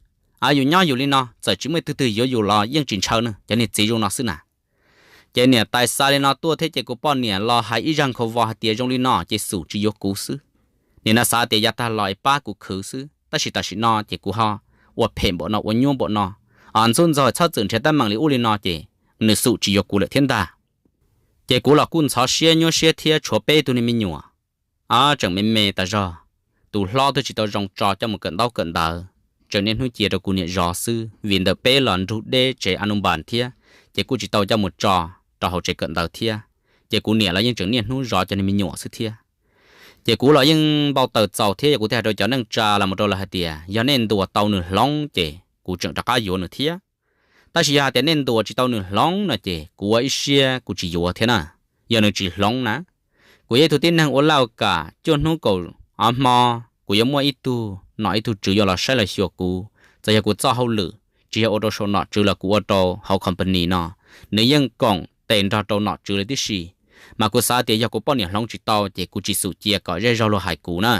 Yus nyob yus li no txawm tsis muaj ib tug twg yuav yus los yeej tsis ntshaw na, cov niag txiv zoo no xwb na. Ces niam tais xa li no tuaj thiab ces kuv poj niam los hais ib zaj nkhaus vos hais tias zoo li no ces xum tsis yuav kuv xwb. Nim no xav tias yav tag los es pab kuv khwv xwb, tab sis tam sim no ces kuv ho ua phem npaum no ua nyuaj npaum no, ntxub ntxaug txhob txwm nrhiav teeb meem li ub li no ces nws xum tsis yuav kuv lawm thiab ntag. Ces kuv los kuj ntxhov siab nyuaj siab thiab tshuav peb tug niag me nyuam tseem me me tas zog. Tus hlob twb tsis tau zoo tso coj mus kawm ntaub kawm ntawv, tseem niaj hnub cia rau kuv niam zov xwb, vim ntawm peb los nrug deb tsev a nub npas thiab, ces kuj tsis tau coj mus tso rau hauv tsev kawm ntawv thiab. Ces kuv niam los yeej tseem niaj hnub zov cov niag me nyuam xwb thiab. Ces kuv los yeej npau taws txaus thiab, yog kuv thiaj hais rau cov neej tsa los mus rau lawv hais tias yog nej ntuas tau nws hloov ces kuv tseem rov qab yuav nws thiab. Tab sis yog hais tias nej ntuas tsis tau nws hloov no ces kuv ua ib siab kuv tsis yuav thiab na. Yog nws tsis hloov na, kuv yog ib tug tib neeg ua laj ua kam cuaj hnub kaum ob hmo, kuv yuav muaj ib tug nom ib tug tswv yuav los saib los xyuas kuv. Txawm yog kuv txoj hauj lwm tsis yog ua rau saum nom tswv los kuv ua rau hauv company no, nws yeej koom tes nrog rau nom tswv li tib si. Mas kuv xav tias yog kuv poj niam hloov tsis tau ces kuv tsis xum cia kom zej zog luag hais kuv na.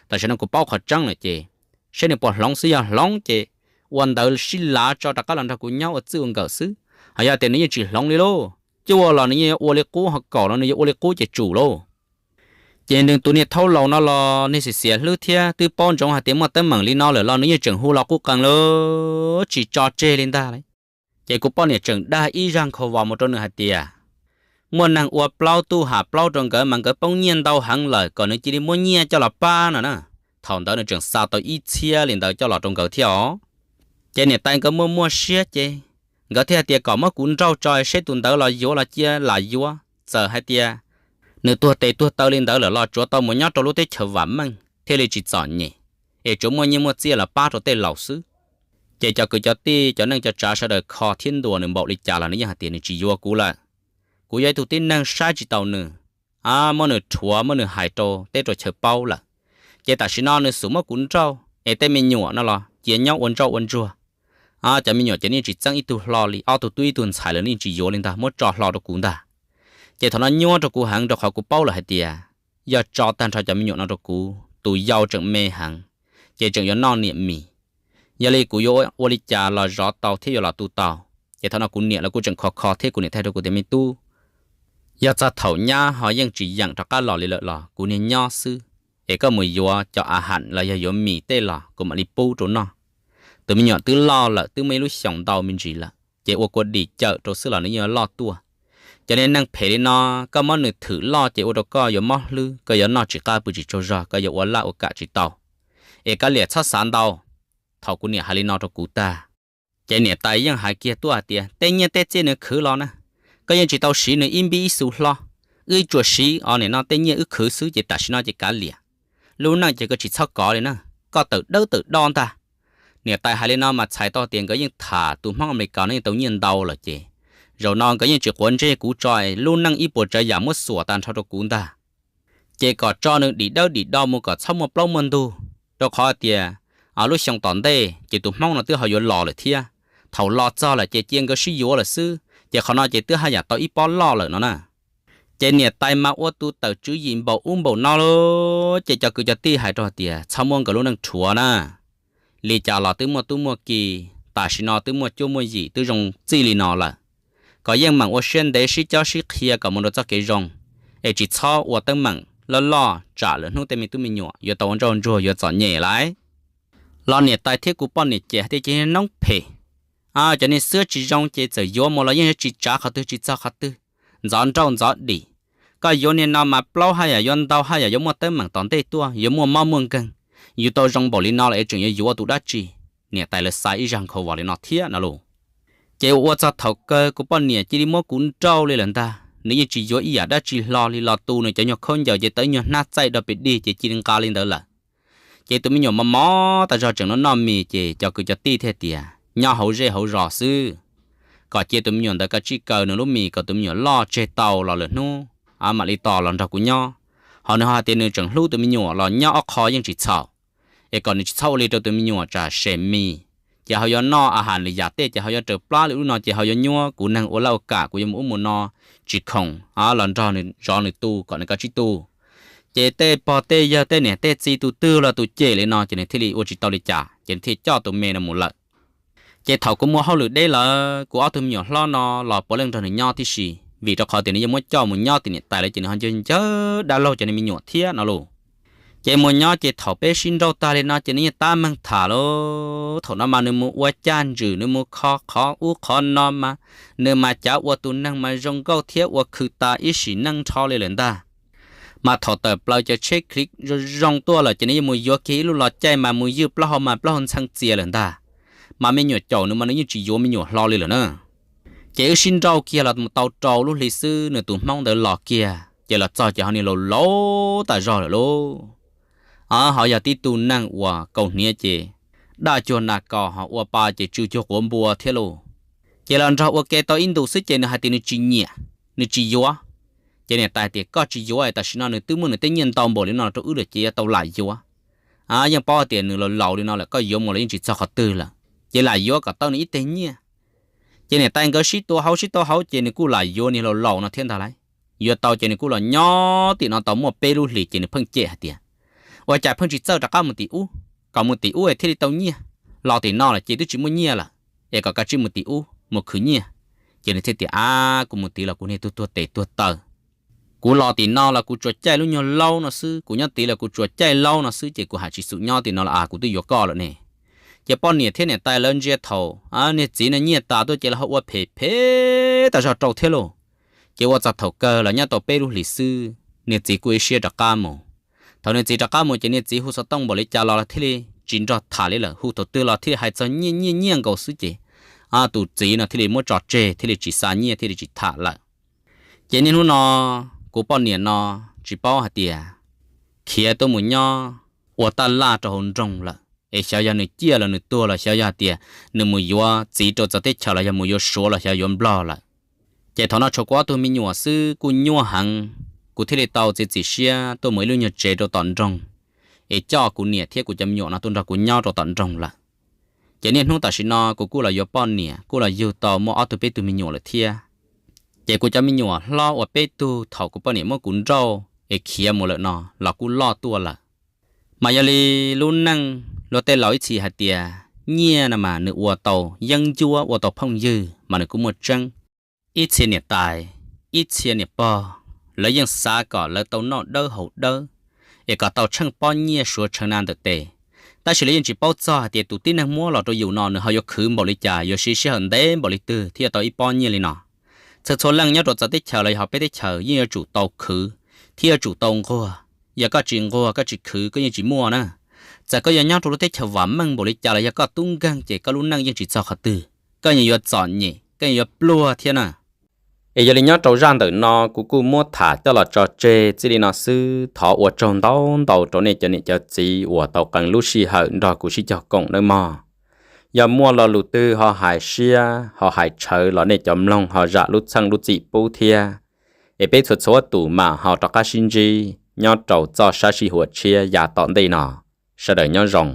Tam sim no kuv paub qhov tseeb lawm ces seb nws puas hloov xwb, yog hloov ces ua ntawv sib lav tso rov qab los nrog kuv nyob ua txij ua nkawm xwb. Ho yog tias nws yeej tsis hloov li lauj, cuaj los nws yeej yuav ua li qub, ho kaum los nws yuav ua li qub ces tsum lauj. Ces nws tus niag thaub laus no los niag xiam xiam hlwb thiab twb paub ntsoov hais tias muaj teeb meem li no lawm los nws yeej tseem hu los qub qees lawm tsis tso tseg li ntag. Ces kuv poj niam tseem dag ib zaj nkhaus vos mus rau nws hais tias muaj neeg ua plaub tuj ham plaub rau nkawd mas nkawd poob nyiaj ntau heev lawm kom nws cia li muab nyiaj coj los pab no na. Thaum ntawd nws tseem xa tau ib txhiab li ntawd coj los rau nkawd thiab os. Ces niam tais nkawd muaj muaj siab ces nkawd thiaj hais tias kom muab kuv nrauj tso seb tus ntawd los yuav los cia lam yuav, txawm hais tias nws tuag tes tuag taw li ntawd lawm los tsuav tau mus nyob rau lub teb chaws vam meej thiaj li tsis txom nyem, es tsuav muaj nyiaj muaj txiaj los pab rau tej laus xwb. Ces cov kwv cov tij cov neej cov tsav sawv daws kho thiab ntuas nws npaum li cas los nws yeej hais tias nws tsis yuav kuv lawm. Kuv yog ib tug tib neeg saib tsis taus nws, muab nws rhuav muab nws hais rau teb rau chaw paub lawm. Ces tam sim no nws xub muab kuv nrauj es tej me nyuam no los cia nyob ua ntsoj ua ntsuag. Cov me nyuam ces nws yeej tsis txeeb ib tug hlo li, ob tug tub ib tug ntxhais lawm nws yeej tsis yuav li ntag, muab tso hlo rau kuv ntag. Ces thaum no nyuaj rau kuv heev rau qhov kuv paub lawm hais tias yog tso tag nrho cov me nyuam no rau kuv, tus yau tseem me heev, ces tseem yuav noj niam mis. Yog li kuv yuav ua li cas los zov tau thiab yuav los tu tau? Ces thaum no kuv niam los kuj tseem kho kho thiab kuv niam thiaj hais rau kuv tias me tub, yog txog thaum nyab ho yeej tsis yeem rov qab los li lawm los kuv niag nyob xwb, es koj mus yuav cov a ham los yog yuav mis tej los kuv mam li pub rau noj. Tus me nyuam twb loj lawm, twb muaj ib lub xyoos ntau me ntsis lawm, ces ua kua dim cawm rau xwb los nws yeej yuav loj tuaj. Cov niag neeg phem li no, koj muab nws thwm loj ces ua rau koj yuav mob hlwb, koj yuav noj tsis qab pw tsis tsaug zog, koj yuav ua laj ua kam tsis tau. Es kav liam txhob xav ntau. Thaum kuv niam hais li no rau kuv tag, ces niam tais yeej hais kiag tuaj hais tias tej nyiaj tej txiaj nws khwv los na, koj yeej tsis tau siv nws ib npib ib xu hlo. Wb tsuas siv os nim no tej nyiaj wb khwv xwb ces tam sim no ces kav liam. Lub neej ces koj tsis txhob kov li na, koj tawm dawb tawm do ntag. Niam tais hais li no mas txhais tau tias nkawd yeej tham tus Hmoob Amelikas no yeej tau nyiaj ntau lawm ces zaum no nkawd yeej tsis quav ntsej kuv tso, lub neej ib puas tsav yam muab xuas tag nrho rau kuv ntag. Ces kom tso nws dim dawb dim do mus kom txhob muaj plaub muaj ntug, rau qhov tias lub xyoo tom ntej ces tus Hmoob no twb ho yuav los lawm thiab. Thaum los txog lawm ces cia nkawd sib yuav lawm xwb, ces qhov no ces twb haj yam tau ib pob loj lawm no na. Ces niam tais mas ua tus tawm tswv yim npaum ub npaum no lawm, ces cov kwv cov tij hais rau tias txhob muab nkawd lub neej rhuav na. Li cas los twb muaj tub muaj ki, tam sim no twb muaj cuab muaj yim twb zoo txij li no lawm, kom yeej meem ua siab ntev sib cob sib qhia kom mus rau txoj kev zoo, es tsis txhob ua teeb meem loj loj tsam lwm hnub tej me tub me nyuam yuav tau ua ntsauj ntsuag yuav txom nyem lawm. Los niam tais thiab kuv poj niam ces hais tias, Ces noob phem, cov niag xwab tsis zoo ces txawm yuav mus los yeej tsis tsav qhov twg tsis txog qhov twg, ntxov nrauj ntxov dim. Koj yuav niag no mas plaub haj yam yuav ntau haj yam yuav muaj teeb meem tom ntej tuaj, yuav muaj mob muaj nkeeg. Yus tau zoo npaum li no los es tseem yuav yuav tus dab tsi? Niam tais lawv xav ib zaj nkhaus vos li no thiab no lauj. Ces ua txog thaum kawg kuv poj niam cia li muab kuv nrauj li lawm ntag, nws yeej tsis yuav ib yam dab tsi hlo li, los tu nws cov nyuag khaub ncaws ces tau ib nyuag hnab txaij do pes dig ces cia li nqa li ntawd lawm. Ces tus me nyuam mos mos tas zog tseem noj noj mis ces cov kwv cov tij thiaj tias nyob hauv zej hauv zos xwb, kom cia tus me nyuam ntawd kav tsij kaw nws lub mis kom tus me nyuam loj tseg tau los lwm hnub mam li tos los nrog kuv nyob. Ho nws ho hais tias nws tseem hlub tus me nyuam los nyob ob qho yeej tsis txhaum, es kom nws tsis txhob ua li rau tus me nyuam tsam sem mis, ces ho yuav noj a has lwm yam tej ces ho yuav raws plab li lub no ces ho yuav nyuab kuv neeg ua laj ua kam, kuv yuav mus ub mus no, tsis khoom los nrog nws zov nws tu kom nws kav tsij tu. Ces tej pog tej yawg tej niam tej txiv tus twg los tus cem li no ces nws thiaj li ua tsis tau li cas ces nws thiaj coj tus me no mus lawm. Ces thaum kuv muaj hauj lwm deb lawm kuv ob tug me nyuam hlob no los puav leej nrog nws nyob tib si, vim rau qhov tias nws yeej muab coj mus nyob tim niam tais lawv ces nws ho nco ncawg dab laug cov niag me nyuam thiab no lauj. Ces mus nyob ces thaum peb sib nrauj tag li no ces nws yeej tab meeg tham lauj. Thaum no mas nws mus ua caj ntswm, nws mus kho qhov ub qhov no mas nws mas cav ua tus neeg mas zoo nkauj thiab ua khwv tas ib sim neej nrho li lawm ntag. Mas thaum tawm plaws cov tsheb khliv zoo zoo tuaj lawm ces nws yeej mus yuav kiag ib lub los caij mas mus ywj plaub hau mas plaub hau ntxhee txias lawm ntag. Mas me nyuam caum nws mas nws yeej tsis yuav me nyuam hlo li lawm na. Ces wb sib nrauj kiag los mus tau rau lub hli xwb nws tus hmoob ntawd los kiag ces los txog ces ho niag laus laus tas zog lawm lauj. Ho yog tib tug neeg uas kaus hniav ces daj cuag nas kaus, ho ua pa ces tsw cuag quav npua thiab lauj. Ces los nrog ua ke tau ib ntus xwb ces nws hais tias nws tsis nyiam, nws tsis yuav. Ces niam tais tias koj tsis yuav tam sim no nws twb muab nws tej nyiaj ntau npaum li no rau wb lawm ces yuav tau lam yuav. Yeej paub hais tias nws laus laus li no lawm koj yuav mus los yeej tsis txog qhov twg lawm, ces lam yuav kom tau nws ib teg nyiaj. Ces niam tais nkawd sib tua hauv sib tua hauv ces nws kuj lam yuav niag laus laus no thiab ntag lauj. Yuav tau ces nws kuj los nyob tim no tau muaj peb lub hlis ces nws pheej cem hais tias ua cas pheej tsis txawj rov qab mus tim ub, kom mus tim ub es thiaj li tau nyiaj, los tim no lawm ces twb tsis muaj nyiaj lawm, es kom kav tsij mus tim ub mus khwv nyiaj. Ces nws thiaj tias a, kuv mus tid los kuv niag tuag tuag tes tuag taw, kuv los tim no los kuv tsuas caij lub nyuag laub no xwb, kuv nyob tid los kuv tsuas caij laub no xwb ces kuv haj tsis xum nyob tim no los as kuv twb yuav koj lawm ne. Ces poj niam thiab niam tais lawv ntsia thaum niag txiv no nyiaj tas tuaj ces lawv ho ua phem phem tas zog rau thiab lauj. Ces ua txog thaum kawg los nyob tau peb lub hlis xwb niag txiv kuj ib siab rov qab mus. Thaum niag txiv rov qab mus ces niag txiv hu xov tooj npaum li cas los thiaj li tsis nrog tham li lawm, hu thaum twg los thiaj li hais txog nyiaj nyiaj nyiaj nkaus xwb ces tus txiv no thiaj li muab tso tseg thiaj li tsis xa nyiaj thiaj li tsis tham lawm. Ces niaj hnub no kuv poj niam no tsis paub hais tias khiav tuaj mus nyob ua taj laj rau hauv nroog lawm es xyov yog nws ciaj los nws tuag los xyov yog hais tias nws mus yuav txiv rau txawv teb chaws los yog mus yuav suav los xyov yuav nplog lawm. Ces thaum no tshuav kuv ob tug me nyuam xwb kuj nyuaj heev, kuv thiaj li tau txiav txim siab tuaj mus ib lub nyuag tsev rau tom nroog, es coj kuv niam thiab kuv cov me nyuam no tuaj nrog kuv nyob rau tom nroog lawm. Ces niaj hnub tam sim no kuv kuj los yuav poj niam kuj los yug tau muaj ob tug peb tug me nyuam lawm thiab. Ces kuv cov me nyuam hlob uas peb tug thaum kuv poj niam muab kuv nrauj es khiav mus lawm no los kuj loj tuaj lawm. Mas yog li lub neej luag tej laus ib txhis hais tias nyiaj no mas nws ua tau yeeb ncuab ua tau phooj ywg mas nws kuj muaj tseeb. Ib txhia niam tais, ib txhia niam pog, lawv yeej xav kom lawv tau noj dawb haus dawb, es kom tau tsheej pob nyiaj suav tsheej na ntawm tes. Tab sis lawv yeej tsis paub txog hais tias tus tib neeg muab los rau yus no nws ho yuav khwv npaum li cas, yuav siv sij hawm ntev npaum li twg thiaj yuav tau ib pob nyiaj li no. Txhua txhua leej nyob rau txawv teb chaws los yog hauv peb teb chaws yeej yuav tsum tau khwv thiab yuav tsum tau nquag. Yog koj tsis nquag koj tsis khwv koj yeej tsis muaj na. Txawm koj yuav nyob rau lub teb chaws vam meej npaum li cas los yog koj tub nkeeg ces koj lub neej yeej tsis txog qhov twg, koj yeej yuav txom nyem koj yeej yuav pluag thiab na. Es yog li nyob rau zaj ntawm no kuv kuj muab tham coj los tso tseg txij li no xwb, thov ua tsaug ntau ntau rau nej cov niam cov txiv uas tau qee lub sij hawm nrog kuv sib cog koom nawb mog. Yog muaj lo lus twg ho hais siab ho hais tshawv los nej cov mloog ho zam lub txim pub thiab. Es peb txhua txhua tus mam ho rov qab sib ntsib nyob rau txoj sab sij huam tshiab yav tom ntej no. Sawv daws nyob zoo.